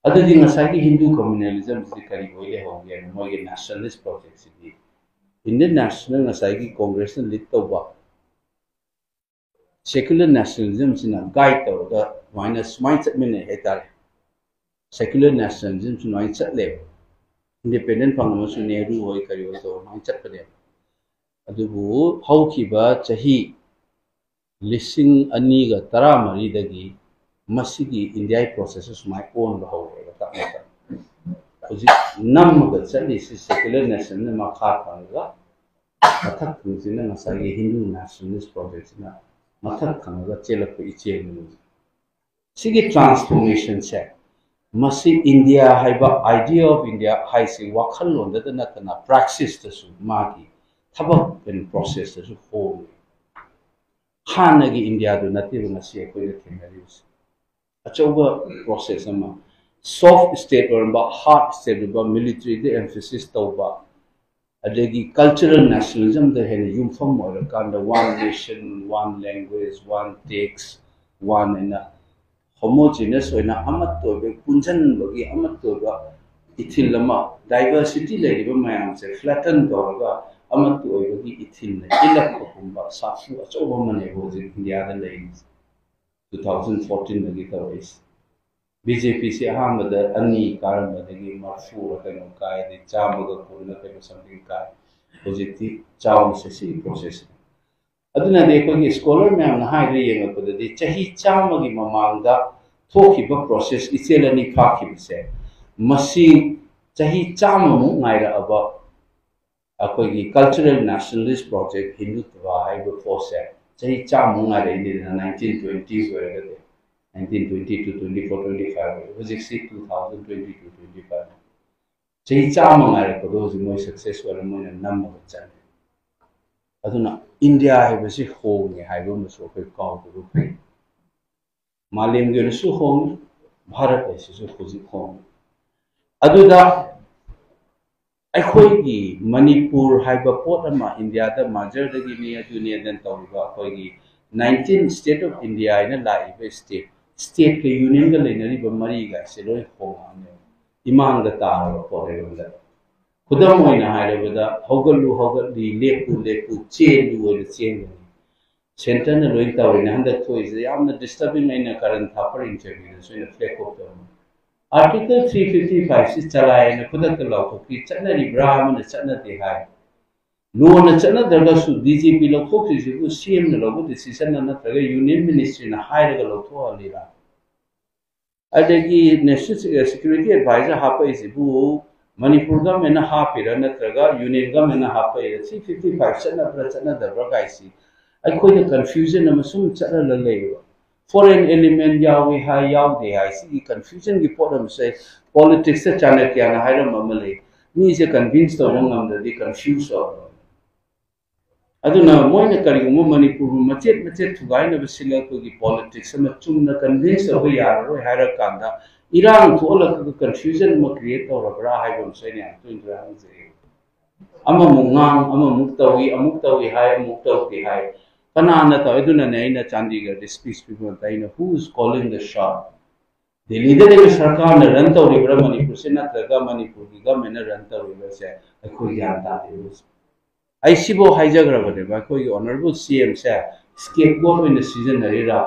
ꯑꯗꯨꯗꯤ ꯉꯁꯥꯏꯒꯤ Hindu communalismꯁꯤꯗꯤ ꯀꯔꯤ ꯑꯣꯏ ꯂꯩꯍꯧꯒꯦ? ꯃꯣꯏꯒꯤ nationalist projectꯁꯤꯗꯤ Indian National, ꯉꯁꯥꯏꯒꯤ Congressꯅ lead ꯇꯧꯕ secular nationalismꯁꯤꯅ guide ꯇꯧꯔꯒ ꯑꯗꯨꯃꯥꯏꯅ ꯁꯨꯃꯥꯏꯅ ꯆꯠꯃꯤꯟꯅꯩ ꯍꯥꯏꯇꯥꯔꯦ꯫ Secular nationalism ꯁꯨꯃꯥꯏꯅ ꯆꯠꯂꯦꯕ꯫ Independent ꯐꯪꯉꯃꯁꯨ ꯅꯦꯍꯔꯨ ꯍꯣꯏ ꯀꯔꯤ ꯍꯣꯏ ꯇꯧꯔ ꯑꯗꯨꯃꯥꯏꯅ ꯆꯠꯄꯅꯦꯕ꯫ ꯑꯗꯨꯕꯨ ꯍꯧꯈꯤꯕ ꯆꯍꯤ ꯂꯤꯁꯤꯡ ꯑꯅꯤꯒ ꯇꯔꯥꯃꯔꯤꯗꯒꯤ ꯃꯁꯤꯒꯤ Indiaꯒꯤ processꯁꯦ ꯁꯨꯃꯥꯏꯅ ꯑꯣꯟꯕ ꯍꯧꯔꯦꯕ ꯇꯞꯅ ꯇꯞꯅ꯫ ꯍꯧꯖꯤꯛ ꯅꯝꯃꯒ ꯆꯠꯂꯤꯁꯤ secular nationꯅ ꯃꯈꯥ ꯊꯪꯉꯒ ꯃꯊꯛ ꯊꯪꯁꯤꯅ ꯉꯁꯥꯏꯒꯤ Hindu nationalist projectꯁꯤꯅ ꯃꯊꯛ ꯊꯪꯉꯒ ꯆꯦꯜꯂꯛꯄ ꯏꯆꯦꯜꯅꯤ꯫ ꯁꯤꯒꯤ transformationꯁꯦ, ꯃꯁꯤ India ꯍꯥꯏꯕ, idea of India ꯍꯥꯏꯁꯤ ꯋꯥꯈꯜꯂꯣꯟꯗꯇ ꯅꯠꯇꯅ practiceꯇꯁꯨ ꯃꯥꯒꯤ ꯊꯕꯛ and processꯇꯁꯨ ꯍꯣꯡꯉꯤ꯫ ꯍꯥꯟꯅꯒꯤ ꯏꯟꯗꯤꯌꯥꯗꯨ ꯅꯠꯇꯦꯕ ꯉꯁꯤ ꯑꯩꯈꯣꯏꯅ ꯊꯦꯡꯅꯔꯤꯕꯁꯦ꯫ ꯑꯆꯧꯕ ꯄ꯭ꯔꯣꯁꯦꯁ ꯑꯃ, ꯁꯣꯐ ꯁ꯭ꯇꯦꯠ ꯑꯣꯏꯔꯝꯕ, ꯍꯥꯔꯗ ꯁ꯭ꯇꯦꯠ ꯑꯣꯏꯕ, ꯃꯤꯂꯤꯇꯔꯤꯗ ꯑꯦꯝꯐꯦꯁꯤꯁ ꯇꯧꯕ, ꯑꯗꯒꯤ ꯀꯜꯆꯔꯦꯜ ꯅꯦꯁꯅꯦꯂꯤꯖꯝꯗ ꯍꯦꯟꯅ ꯌꯨꯝꯐꯝ ꯑꯣꯏꯔꯀꯥꯟꯗ one nation, one language, one tax, one ꯍꯥꯏꯅ ꯍꯣꯃꯣꯖꯤꯅꯁ ꯑꯣꯏꯅ ꯑꯃꯠꯇ ꯑꯣꯏꯕ, ꯄꯨꯟꯁꯤꯟꯕꯒꯤ ꯑꯃꯠꯇ ꯑꯣꯏꯕ ꯏꯊꯤꯜ ꯑꯃ, ꯗꯥꯏꯚꯔꯁꯤꯇꯤ ꯂꯩꯔꯤꯕ ꯃꯌꯥꯝꯁꯦ ꯐ꯭ꯂꯦꯇꯟ ꯇꯧꯔꯒ ꯑꯃꯠꯇ ꯑꯣꯏꯕꯒꯤ ꯏꯊꯤꯜꯅ ꯏꯜꯂꯛꯄꯒꯨꯝꯕ ꯁꯥꯐꯨ ꯑꯆꯧꯕ ꯑꯃꯅꯦꯕ ꯍꯧꯖꯤꯛ ꯏꯟꯗꯤꯌꯥꯗ ꯂꯩꯔꯤꯁꯦ꯫ ꯇꯨ ꯊꯥꯎꯖꯟ ꯐꯣꯔꯇꯤꯟꯗꯒꯤ ꯇꯧꯔꯛꯏꯁꯦ꯫ ꯕꯤ ꯖꯦ ꯄꯤꯁꯦ ꯑꯍꯥꯟꯕꯗ ꯑꯅꯤ ꯀꯥꯔꯝꯕꯗꯒꯤ ꯃꯔꯐꯨꯔ ꯀꯩꯅꯣ ꯀꯥꯏ, ꯑꯗꯩ ꯆꯥꯝꯃꯒ ꯀꯨꯟꯅ ꯀꯩꯅꯣ ꯁꯝꯊꯤꯡ ꯀꯥꯏ꯫ ꯍꯧꯖꯤꯛꯇꯤ ꯆꯥꯎꯔꯤꯁꯦ ꯁꯤꯒꯤ ꯄ꯭ꯔꯣꯁꯦꯁꯁꯦ꯫ ꯑꯗꯨꯅꯗꯤ ꯑꯩꯈꯣꯏꯒꯤ ꯁ꯭ꯀꯣꯂꯔ ꯃꯌꯥꯝꯅ ꯍꯥꯏꯕꯗ ꯌꯦꯡꯉꯛꯄꯗꯗꯤ ꯆꯍꯤ ꯆꯥꯝꯃꯒꯤ ꯃꯃꯥꯡꯗ ꯊꯣꯛꯈꯤꯕ ꯄ꯭ꯔꯣꯁꯦꯁ, ꯏꯆꯦꯜ ꯑꯅꯤ ꯐꯥꯈꯤꯕꯁꯦ, ꯃꯁꯤ ꯆꯍꯤ ꯆꯥꯝꯃꯃꯨꯛ ꯉꯥꯏꯔꯛꯑꯕ ꯑꯩꯈꯣꯏꯒꯤ ꯀꯜꯆꯔꯦꯜ ꯅꯦꯁꯅꯦꯂꯤꯁ ꯄ꯭ꯔꯣꯖꯦꯛ ꯍꯤꯟꯗꯨꯠꯇꯕ ꯍꯥꯏꯕ ꯄꯣꯠꯁꯦ ꯆꯍꯤ ꯆꯥꯝꯃꯃꯨꯛ ꯉꯥꯏꯔꯛꯏꯅꯤꯗꯅ, ꯅꯥꯏꯟꯇꯤꯟ ꯇ꯭ꯋꯦꯟꯇꯤ ꯑꯣꯏꯔꯒꯗꯤ, nineteen twenty two, twenty four, twenty five ꯑꯣꯏꯔꯦ꯫ ꯍꯧꯖꯤꯛꯁꯤ two thousand twenty two, twenty five. ꯆꯍꯤ ꯆꯥꯝꯃ ꯉꯥꯏꯔꯛꯄꯗꯣ ꯍꯧꯖꯤꯛ ꯃꯣꯏ ꯁꯛꯁꯦꯁ ꯑꯣꯏꯔ ꯃꯣꯏꯅ ꯅꯝꯃꯒ ꯆꯠꯂꯦ꯫ ꯑꯗꯨꯅ ꯏꯟꯗꯤꯌꯥ ꯍꯥꯏꯕꯁꯤ ꯍꯣꯡꯉꯦ ꯍꯥꯏꯕ ꯑꯃꯁꯨ ꯑꯩꯈꯣꯏ ꯀꯥꯎꯗꯕ ꯐꯩ꯫ ꯃꯥꯂꯦꯝꯒꯤ ꯑꯣꯏꯅꯁꯨ ꯍꯣꯡꯉꯤ, ꯚꯥꯔꯠ ꯍꯥꯏꯁꯤꯁꯨ ꯍꯧꯖꯤꯛ ꯍꯣꯡꯉꯤ꯫ ꯑꯗꯨꯗ ꯑꯩꯈꯣꯏꯒꯤ ꯃꯅꯤꯄꯨꯔ ꯍꯥꯏꯕ ꯄꯣꯠ ꯑꯃ ꯏꯟꯗꯤꯌꯥꯗ ꯃꯥꯖꯔꯗꯒꯤꯅꯤ, ꯑꯗꯨꯅꯤ ꯑꯗꯅ ꯇꯧꯔꯤꯕ ꯑꯩꯈꯣꯏꯒꯤ ꯅꯥꯏꯟꯇꯤꯟ ꯁ꯭ꯇꯦꯠ ꯑꯣꯐ ꯏꯟꯗꯤꯌꯥ ꯍꯥꯏꯅ ꯂꯥꯛꯏꯕ ꯁ꯭ꯇꯦꯠ, ꯁ꯭ꯇꯦꯠꯀ ꯌꯨꯅꯤꯌꯟꯒ ꯂꯩꯅꯔꯤꯕ ꯃꯔꯤꯒꯥꯏꯁꯦ ꯂꯣꯏ ꯍꯣꯡꯉꯛꯑꯅꯦꯕ, ꯏꯃꯥꯡꯗ ꯇꯥꯔꯕ ꯄꯣꯠ ꯑꯩꯉꯣꯟꯗ꯫ ꯈꯨꯗꯝ ꯑꯣꯏꯅ ꯍꯥꯏꯔꯕꯗ, "ꯍꯧꯒꯠꯂꯨ ꯍꯧꯒꯠꯂꯤ, ꯂꯦꯞꯄꯨ ꯂꯦꯞꯄꯨ, ꯆꯦꯜꯂꯨ" ꯑꯣꯏꯅ ꯆꯦꯟꯒꯅꯤ꯫ ꯁꯦꯟꯇꯔꯅ ꯂꯣꯏ ꯇꯧꯔꯤꯅꯦ꯫ ꯍꯟꯗꯛ ꯊꯣꯛꯏꯁꯦ ꯌꯥꯝꯅ ꯗꯤꯁꯇꯔꯕꯤꯡ꯫ ꯑꯩꯅ ꯀꯔꯟ ꯊꯥꯄꯔ ꯏꯟꯇꯔꯚ꯭ꯌꯨꯗꯁꯨ ꯑꯩꯅ ꯐ꯭ꯂꯦꯛ ꯑꯣꯐ ꯇꯧꯔꯝꯃꯤ꯫ ꯑꯥꯔꯇꯤꯀꯜ ꯊ꯭ꯔꯤ ꯐꯤꯐꯇꯤ ꯐꯥꯏꯚꯁꯤ ꯆꯂꯥꯏꯅ ꯈꯨꯗꯛꯇ ꯂꯥꯎꯊꯣꯛꯈꯤ꯫ ꯆꯠꯅꯔꯤꯕ꯭ꯔꯥ ꯑꯃꯅ ꯆꯠꯅꯗꯦ ꯍꯥꯏ꯫ ꯂꯣꯅ ꯆꯠꯅꯗ꯭ꯔꯒꯁꯨ ꯗꯤ ꯖꯤ ꯄꯤ ꯂꯧꯊꯣꯛꯈ꯭ꯔꯤꯁꯤꯕꯨ ꯁꯤ ꯑꯦꯝꯅ ꯂꯧꯕ ꯗꯤꯁꯤꯖꯟꯅ ꯅꯠꯇ꯭ꯔꯒ ꯌꯨꯅꯤꯌꯟ ꯃꯤꯅꯤꯁꯇ꯭ꯔꯤꯅ ꯍꯥꯏꯔꯒ ꯂꯧꯊꯣꯛꯍꯜꯂꯤꯔꯥ? ꯑꯗꯒꯤ ꯅꯦꯁꯅꯦꯜ ꯁꯦꯀ꯭ꯌꯨꯔꯤꯇꯤ ꯑꯦꯗꯚꯥꯏꯖꯔ ꯍꯥꯞꯄꯛꯏꯁꯤꯕꯨ ꯃꯅꯤꯄꯨꯔ ꯒꯃꯦꯟꯅ ꯍꯥꯞꯄꯤꯔꯥ ꯅꯠꯇ꯭ꯔꯒ ꯌꯨꯅꯤꯌꯟ ꯒꯃꯦꯟꯅ ꯍꯥꯞꯄꯛꯏꯔꯥ? ꯊ꯭ꯔꯤ ꯐꯤꯐꯇꯤ ꯐꯥꯏꯚ ꯆꯠꯅꯕ꯭ꯔꯥ ꯆꯠꯅꯗꯕ꯭ꯔꯥ ꯀꯥꯏꯁꯤ ꯑꯩꯈꯣꯏꯗ ꯀꯟꯐ꯭ꯌꯨꯖꯟ ꯑꯃ ꯁꯨꯝ ꯆꯠꯍꯜꯂ ꯂꯩꯌꯦꯕ꯫ ꯐꯣꯔꯦꯟ ꯑꯦꯂꯤꯃꯦꯟ ꯌꯥꯎꯏ ꯍꯥꯏ, ꯌꯥꯎꯗꯦ ꯍꯥꯏ, ꯁꯤꯒꯤ ꯀꯟꯐ꯭ꯌꯨꯖꯟꯒꯤ ꯄꯣꯠ ꯑꯃꯁꯦ ꯄꯣꯂꯤꯇꯤꯛꯁꯇ ꯆꯥꯅꯀ꯭ꯌꯥꯅ ꯍꯥꯏꯔꯝꯕ ꯑꯃ ꯂꯩ, "ꯃꯤꯁꯦ ꯀꯟꯚꯤꯟꯁ ꯇꯧꯕ ꯉꯝꯗ꯭ꯔꯗꯤ ꯀꯟꯐ꯭ꯌꯨꯁ ꯇꯧꯔꯕ"꯫ ꯑꯗꯨꯅ ꯃꯣꯏꯅ ꯀꯔꯤꯒꯨꯝꯕ ꯃꯅꯤꯄꯨꯔꯕꯨ ꯃꯆꯦꯠ ꯃꯆꯦꯠ ꯊꯨꯒꯥꯏꯅꯕ ꯁꯤꯜꯂꯛꯄꯒꯤ politics ꯑꯃ ꯆꯨꯝꯅ convince ꯇꯧꯕ ꯌꯥꯔꯔꯣꯏ ꯍꯥꯏꯔꯀꯥꯟꯗ, ꯏꯔꯥꯡ ꯊꯣꯛꯍꯜꯂꯛꯂꯒ confusion ꯑꯃ create ꯇꯧꯔꯕ꯭ꯔꯥ ꯍꯥꯏꯕ ꯑꯃꯁꯨ ꯑꯩꯅ ꯌꯥꯝ ꯇꯣꯏꯅ ꯇꯣꯏꯅ ꯍꯪꯖꯩ꯫ ꯑꯃꯃꯨꯛ ꯉꯥꯡ, ꯑꯃꯃꯨꯛ ꯇꯧꯏ, ꯑꯃꯨꯛ ꯇꯧꯏ ꯍꯥꯏ, ꯑꯃꯨꯛ ꯇꯧꯗꯦ ꯍꯥꯏ꯫ ꯀꯅꯥꯅ ꯇꯧꯏ? ꯑꯗꯨꯅꯅꯦ ꯑꯩꯅ ꯆꯥꯟꯗꯤꯒꯔꯗ speech ꯄꯤꯕ ꯃꯇꯝꯗ ꯑꯩꯅ, "Who is calling the shot?" ꯗꯦꯜꯂꯤꯗ ꯂꯩꯕ ꯁꯔꯀꯥꯔꯅ run ꯇꯧꯔꯤꯕ꯭ꯔꯥ ꯃꯅꯤꯄꯨꯔꯁꯦ, ꯅꯠꯇ꯭ꯔꯒ ꯃꯅꯤꯄꯨꯔꯒꯤ government ꯅ run ꯇꯧꯔꯤꯕ꯭ꯔꯥꯁꯦ ꯑꯩꯈꯣꯏ ꯒ꯭ꯌꯥꯟ ꯇꯥꯗꯦ꯫ ꯑꯩ ꯁꯤꯐꯥꯎ ꯍꯥꯏꯖꯈ꯭ꯔꯕꯅꯦꯕ, ꯑꯩꯈꯣꯏꯒꯤ honourable C M ꯁꯦ scapegoat ꯑꯣꯏꯅ ꯁꯤꯖꯤꯟꯅꯔꯤꯔꯥ?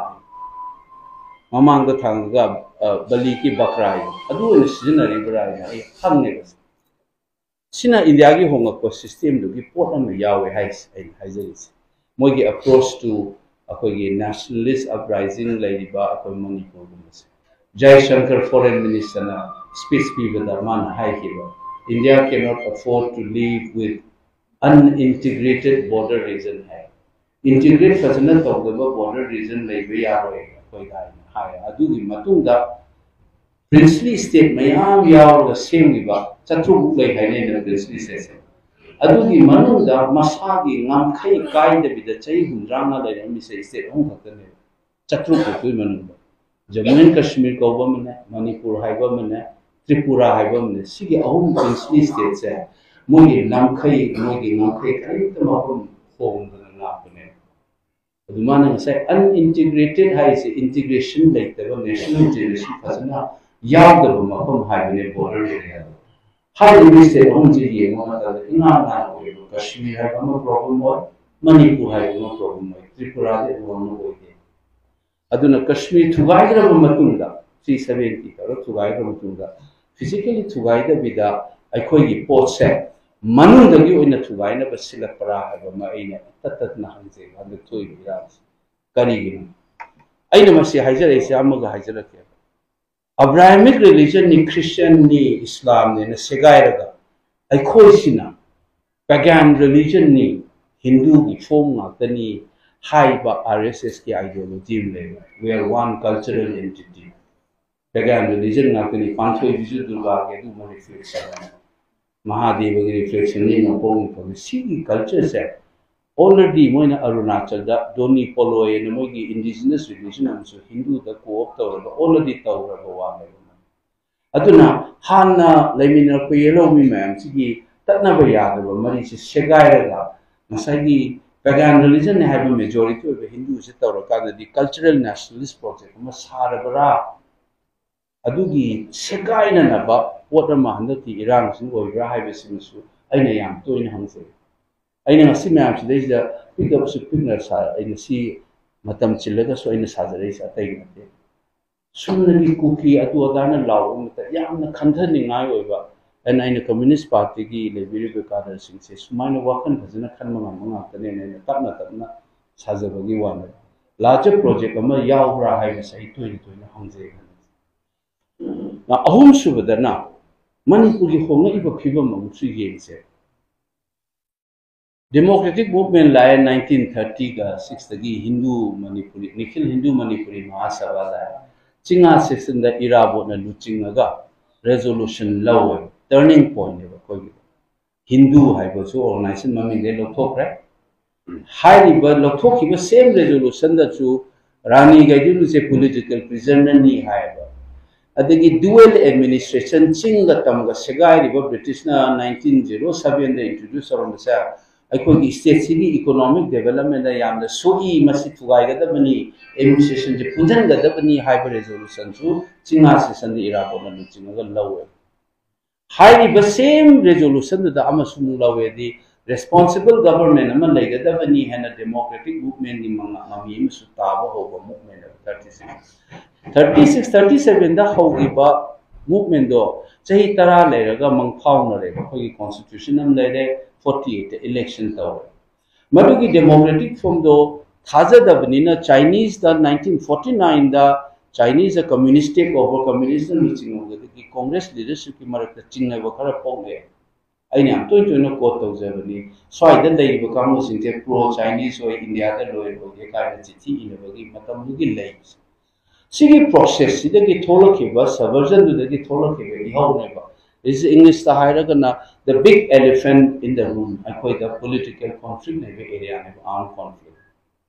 ꯃꯃꯥꯡꯗ ꯊꯥꯡꯉꯒ, ꯑ, ꯕꯂꯤꯒꯤ ꯕꯀ꯭ꯔꯥ ꯍꯥꯏꯗꯣ, ꯑꯗꯨ ꯑꯣꯏꯅ ꯁꯤꯖꯤꯟꯅꯔꯤꯕ꯭ꯔꯥ ꯍꯥꯏꯅ ꯑꯩ ꯍꯪꯉꯦꯕ꯫ ꯁꯤꯅ ꯏꯟꯗꯤꯌꯥꯒꯤ ꯍꯣꯡꯂꯛꯄ system ꯗꯨꯒꯤ ꯄꯣꯠ ꯑꯃ ꯌꯥꯎꯋꯦ ꯍꯥꯏꯁꯦ ꯑꯩꯅ ꯍꯥꯏꯖꯔꯤꯁꯦ꯫ ꯃꯣꯏꯒꯤ approach to ꯑꯩꯈꯣꯏꯒꯤ nationalist uprising ꯂꯩꯔꯤꯕ ꯑꯩꯈꯣꯏ ꯃꯅꯤꯄꯨꯔꯒꯨꯝꯕꯁꯦ꯫ ꯖꯌꯁꯪꯀꯔ foreign minister ꯅ speech ꯄꯤꯕꯗ ꯃꯥꯅ ꯍꯥꯏꯈꯤꯕ, "India cannot afford to live with unintegrated border region" high. "Integrate ꯐꯖꯅ ꯇꯧꯗꯕ border region ꯂꯩꯕ ꯌꯥꯔꯣꯏ ꯑꯩꯈꯣꯏꯗ" ꯍꯥꯏꯅ ꯍꯥꯏ꯫ ꯑꯗꯨꯒꯤ ꯃꯇꯨꯡꯗ princely state ꯃꯌꯥꯝ ꯌꯥꯎꯔꯒ ꯁꯦꯝꯈꯤꯕ ꯆꯥꯇ꯭ꯔꯨꯛꯃꯨꯛ ꯂꯩ ꯍꯥꯏꯅꯩꯗꯅ princely state ꯁꯦ꯫ ꯑꯗꯨꯒꯤ ꯃꯅꯨꯡꯗ ꯃꯁꯥꯒꯤ ꯉꯝꯈꯩ ꯀꯥꯏꯗꯕꯤꯗ ꯆꯍꯤ ꯍꯨꯝꯗ꯭ꯔꯥꯉꯥ ꯂꯩꯔꯝꯃꯤꯁꯦ state ꯑꯍꯨꯝ ꯈꯛꯇꯅꯦꯕ꯫ ꯆꯥꯇ꯭ꯔꯨꯛ ꯃꯨꯛꯇꯨꯒꯤ ꯃꯅꯨꯡꯗ Jammu and Kashmir ꯀꯧꯕ ꯑꯃꯅꯦ, ꯃꯅꯤꯄꯨꯔ ꯍꯥꯏꯕ ꯑꯃꯅꯦ, ꯇ꯭ꯔꯤꯄꯨꯔꯥ ꯍꯥꯏꯕ ꯑꯃꯅꯦ, ꯁꯤꯒꯤ ꯑꯍꯨꯝ princely state ꯁꯦ ꯃꯣꯏꯒꯤ ꯉꯝꯈꯩ, ꯃꯣꯏꯒꯤ ꯉꯝꯈꯩ ꯀꯔꯤꯝꯇ ꯃꯐꯝ ꯍꯣꯡꯗꯅ ꯂꯥꯛꯄꯅꯦ꯫ ꯑꯗꯨꯃꯥꯏꯅ ꯉꯁꯥꯏ unintegrated ꯍꯥꯏꯔꯤꯁꯦ integration ꯂꯩꯇꯕ, national integration ꯐꯖꯅ ꯌꯥꯎꯗꯕ ꯃꯐꯝ ꯍꯥꯏꯕꯅꯦ border area ꯗꯣ꯫ ꯍꯥꯏꯔꯤꯕ state ꯑꯍꯨꯝꯁꯦ ꯌꯦꯡꯕ ꯃꯇꯝꯗ ꯏꯉꯥꯡ ꯉꯥꯡ ꯑꯣꯏꯕ, ꯀꯁꯃꯤꯔ ꯍꯥꯏꯕ ꯑꯃ problem ꯑꯣꯏ, ꯃꯅꯤꯄꯨꯔ ꯍꯥꯏꯕ ꯑꯃ problem ꯑꯣꯏ, ꯇ꯭ꯔꯤꯄꯨꯔꯥꯗꯤ ꯑꯗꯨꯃꯛꯅ ꯑꯣꯏꯗꯦ꯫ ꯑꯗꯨꯅ ꯀꯁꯃꯤꯔ ꯊꯨꯒꯥꯏꯈ꯭ꯔꯕ ꯃꯇꯨꯡꯗ, three seventy ꯇꯧꯔ ꯊꯨꯒꯥꯏꯈ꯭ꯔꯕ ꯃꯇꯨꯡꯗ, physically ꯊꯨꯒꯥꯏꯗꯕꯤꯗ ꯑꯩꯈꯣꯏꯒꯤ ꯄꯣꯠꯁꯦ ꯃꯅꯨꯡꯗꯒꯤ ꯑꯣꯏꯅ ꯊꯨꯒꯥꯏꯅꯕ ꯁꯤꯜꯂꯛꯄ꯭ꯔꯥ ꯍꯥꯏꯕ ꯑꯃ ꯑꯩꯅ ꯇꯠ ꯇꯠꯅ ꯍꯪꯖꯩ ꯍꯟꯗꯛ ꯊꯣꯛꯏꯕ ꯏꯔꯥꯡꯁꯦ꯫ ꯀꯔꯤꯒꯤꯅꯣ? ꯑꯩꯅ ꯃꯁꯤ ꯍꯥꯏꯖꯔꯛꯏꯁꯦ ꯑꯃꯒ ꯍꯥꯏꯖꯔꯛꯀꯦ꯫ Abrahamic religion ꯅꯤ, Christian ꯅꯤ, Islam ꯅꯤꯅ ꯁꯦꯒꯥꯏꯔꯒ ꯑꯩꯈꯣꯏꯁꯤꯅ pagan religion ꯅꯤ, ꯍꯤꯟꯗꯨꯒꯤ form ꯉꯥꯛꯇꯅꯤ ꯍꯥꯏꯕ R S S ꯀꯤ ideology ꯑꯃ ꯂꯩꯕ, "We are one cultural entity." Pagan religion ꯉꯥꯛꯇꯅꯤ, ꯄꯥꯟꯊꯣꯏꯕꯤꯁꯨ ꯗꯨꯔꯒꯥꯒꯤ ꯑꯗꯨꯒꯨꯝꯕ reflection, ꯃꯍꯥꯗꯦꯕꯒꯤ reflection ꯅꯤ, ꯅꯣꯡꯄꯣꯛ ꯅꯤꯡꯊꯧꯒꯤ꯫ ꯁꯤꯒꯤ culture ꯁꯦ already ꯃꯣꯏꯅ ꯑꯔꯨꯅꯥꯆꯜꯗ ꯗꯣꯅꯤ ꯄꯣꯂꯣꯏ ꯍꯥꯏꯅ ꯃꯣꯏꯒꯤ indigenous religion ꯑꯃꯁꯨ ꯍꯤꯟꯗꯨꯗ co-opt ꯇꯧꯔꯒ already ꯇꯧꯔꯕ ꯋꯥꯅꯦꯕ꯫ ꯑꯗꯨꯅ ꯍꯥꯟꯅ ꯂꯩꯃꯤꯟꯅꯔꯛꯄ ꯌꯦꯜꯍꯧꯃꯤ ꯃꯌꯥꯝꯁꯤꯒꯤ ꯇꯠꯅꯕ ꯌꯥꯗꯕ ꯃꯔꯤꯁꯦ ꯁꯦꯒꯥꯏꯔꯒ ꯉꯁꯥꯏꯒꯤ pagan religion ꯅꯤ ꯍꯥꯏꯕ majority ꯑꯣꯏꯕ ꯍꯤꯟꯗꯨꯁꯦ ꯇꯧꯔꯀꯥꯟꯗꯗꯤ cultural nationalist project ꯑꯃ ꯁꯥꯔꯕ꯭ꯔꯥ? ꯑꯗꯨꯒꯤ ꯁꯦꯒꯥꯏꯅꯅꯕ ꯄꯣꯠ ꯑꯃ ꯍꯟꯗꯛꯀꯤ ꯏꯔꯥꯡꯁꯤꯅ ꯑꯣꯏꯕ꯭ꯔꯥ ꯍꯥꯏꯕꯁꯤꯃꯁꯨ ꯑꯩꯅ ꯌꯥꯝ ꯇꯣꯏꯅ ꯍꯪꯖꯩ꯫ ꯑꯩꯅ ꯉꯁꯤ ꯃꯌꯥꯝꯁꯤꯗꯩꯁꯤꯗ ꯄꯤꯛꯑꯕꯁꯨ ꯄꯤꯛꯅ ꯁꯥ-, ꯑꯩꯅ ꯁꯤ ꯃꯇꯝ ꯆꯤꯜꯂꯒꯁꯨ ꯑꯩꯅ ꯁꯥꯖꯔꯛꯏꯁꯦ ꯑꯇꯩꯒꯤ ꯅꯠꯇꯦ꯫ ꯁꯨꯝꯅꯒꯤ ꯀꯨꯀꯤ ꯑꯗꯨ ꯑꯗꯥꯅ ꯂꯥꯎꯕ ꯃꯇꯝꯗ ꯌꯥꯝꯅ ꯈꯟꯊꯅꯤꯡꯉꯥꯏ ꯑꯣꯏꯕ, ꯑꯩꯅ, ꯑꯩꯅ Communist Party ꯒꯤ ꯂꯩꯕꯤꯔꯤꯕ cadre ꯁꯤꯡꯁꯦ ꯁꯨꯃꯥꯏꯅ ꯋꯥꯈꯜ ꯐꯖꯅ ꯈꯟꯕ ꯉꯝꯕ ꯉꯥꯛꯇꯅꯦꯅ ꯑꯩꯅ ꯇꯞꯅ ꯇꯞꯅ ꯁꯥꯖꯕꯒꯤ ꯋꯥꯅꯦ꯫ Larger project ꯑꯃ ꯌꯥꯎꯕ꯭ꯔꯥ ꯍꯥꯏꯕꯁꯦ ꯑꯩ ꯇꯣꯏꯅ ꯇꯣꯏꯅ ꯍꯪꯖꯩ꯫ ꯑꯍꯨꯝꯁꯨꯕꯗꯅ ꯃꯅꯤꯄꯨꯔꯒꯤ ꯍꯣꯡꯂꯛꯏꯕ ꯐꯤꯕꯝ ꯑꯃꯁꯨ ꯌꯦꯡꯁꯦ꯫ Democratic movement ꯂꯥꯛꯑꯦ nineteen thirty ꯒ six ꯇꯒꯤ ꯍꯤꯟꯗꯨ ꯃꯅꯤꯄꯨꯔꯤ, ꯅꯤꯈꯤꯜ ꯍꯤꯟꯗꯨ ꯃꯅꯤꯄꯨꯔꯤ ꯃꯍꯥꯁꯚꯥ ꯂꯥꯛꯑꯦ꯫ ꯆꯤꯡꯉꯥ ꯁꯦꯁꯟꯗ ꯏꯔꯥꯕꯣꯠꯅ ꯂꯨꯆꯤꯡꯉꯒ resolution ꯂꯧꯋꯦ꯫ Turning point ꯅꯦꯕ ꯑꯩꯈꯣꯏꯒꯤ꯫ ꯍꯤꯟꯗꯨ ꯍꯥꯏꯕꯁꯨ organization ꯃꯃꯤꯡꯗꯩ ꯂꯧꯊꯣꯛꯈ꯭ꯔꯦ꯫ ꯍꯥꯏꯔꯤꯕ ꯂꯧꯊꯣꯛꯈꯤꯕ same resolution ꯗꯁꯨ ꯔꯥꯅꯤ ꯒꯥꯏꯗꯨꯂꯨꯁꯦ political prisoner ꯅꯤ ꯍꯥꯏꯌꯦꯕ꯫ ꯑꯗꯒꯤ dual administration, ꯆꯤꯡꯒ ꯇꯝꯒ ꯁꯦꯒꯥꯏꯔꯤꯕ British ꯅ nineteen zero seven ꯗ introduce ꯇꯧꯔꯝꯕꯁꯦ ꯑꯩꯈꯣꯏꯒꯤ state ꯁꯤꯒꯤ economic development ꯗ ꯌꯥꯝꯅ ꯁꯣꯛꯏ, ꯃꯁꯤ ꯊꯨꯒꯥꯏꯒꯗꯕꯅꯤ, administration ꯁꯦ ꯄꯨꯟꯁꯤꯟꯒꯗꯕꯅꯤ ꯍꯥꯏꯕ resolution ꯁꯨ ꯆꯤꯡꯉꯥ ꯁꯦꯁꯟꯗ ꯏꯔꯥꯕꯣꯠꯅ ꯂꯨꯆꯤꯡꯉꯒ ꯂꯧꯋꯦ꯫ ꯍꯥꯏꯔꯤꯕ same resolution ꯗꯨꯗ ꯑꯃꯁꯨ ꯑꯃꯨꯛ ꯂꯧꯋꯦꯗꯤ, responsible government ꯑꯃ ꯂꯩꯒꯗꯕꯅꯤ ꯍꯥꯏꯅ democratic movement ꯀꯤ ꯃꯉꯥ-, ꯃꯃꯤ ꯑꯃꯁꯨ ꯇꯥꯕ ꯍꯧꯕ movement ꯑꯗꯨ thirty six꯫ Thirty six, thirty seven ꯗ ꯍꯧꯈꯤꯕ movement ꯗꯣ ꯆꯍꯤ ꯇꯔꯥ ꯂꯩꯔꯒ ꯃꯪꯐꯥꯎꯅꯔꯦꯕ꯫ ꯑꯩꯈꯣꯏꯒꯤ constitution ꯑꯃ ꯂꯩꯔꯦ, forty eight ꯇ election ꯇꯧꯔꯦ꯫ ꯃꯗꯨꯒꯤ democratic form ꯗꯣ ꯊꯥꯖꯗꯕꯅꯤꯅ Chinese ꯗ nineteen forty nine ꯗ Chinese ꯗ communist take over, communist ꯅ ꯂꯨꯆꯤꯡꯍꯧꯕꯗꯒꯤ Congress leadership ꯀꯤ ꯃꯔꯛꯇ ꯆꯤꯡꯅꯕ ꯈꯔ ꯄꯣꯛꯂꯦ꯫ ꯑꯩꯅ ꯌꯥꯝ ꯇꯣꯏ ꯇꯣꯏꯅ quote ꯇꯧꯖꯕꯅꯤ, ꯁ꯭ꯋꯥꯏꯗ ꯂꯩꯔꯤꯕ ꯀꯥꯡꯕꯨꯁꯤꯡꯁꯦ pro Chinese ꯑꯣꯏ, ꯏꯟꯗꯤꯌꯥꯗ ꯂꯣꯏ ꯑꯣꯏꯒꯦ ꯀꯥꯏꯅ ꯆꯤꯊꯤ ꯏꯅꯕꯒꯤ ꯃꯇꯝꯗꯨꯒꯤ ꯂꯩꯕꯁꯦ꯫ ꯁꯤꯒꯤ process ꯁꯤꯗꯒꯤ ꯊꯣꯛꯂꯛꯈꯤꯕ, subversion ꯗꯨꯗꯒꯤ ꯊꯣꯛꯂꯛꯈꯤꯕ ꯏꯍꯧꯅꯦꯕ Is English ꯇ ꯍꯥꯏꯔꯒꯅ the big elephant in the room, ꯑꯩꯈꯣꯏꯗ political conflict ꯂꯩꯕ area ꯅꯦꯕ, armed conflict꯫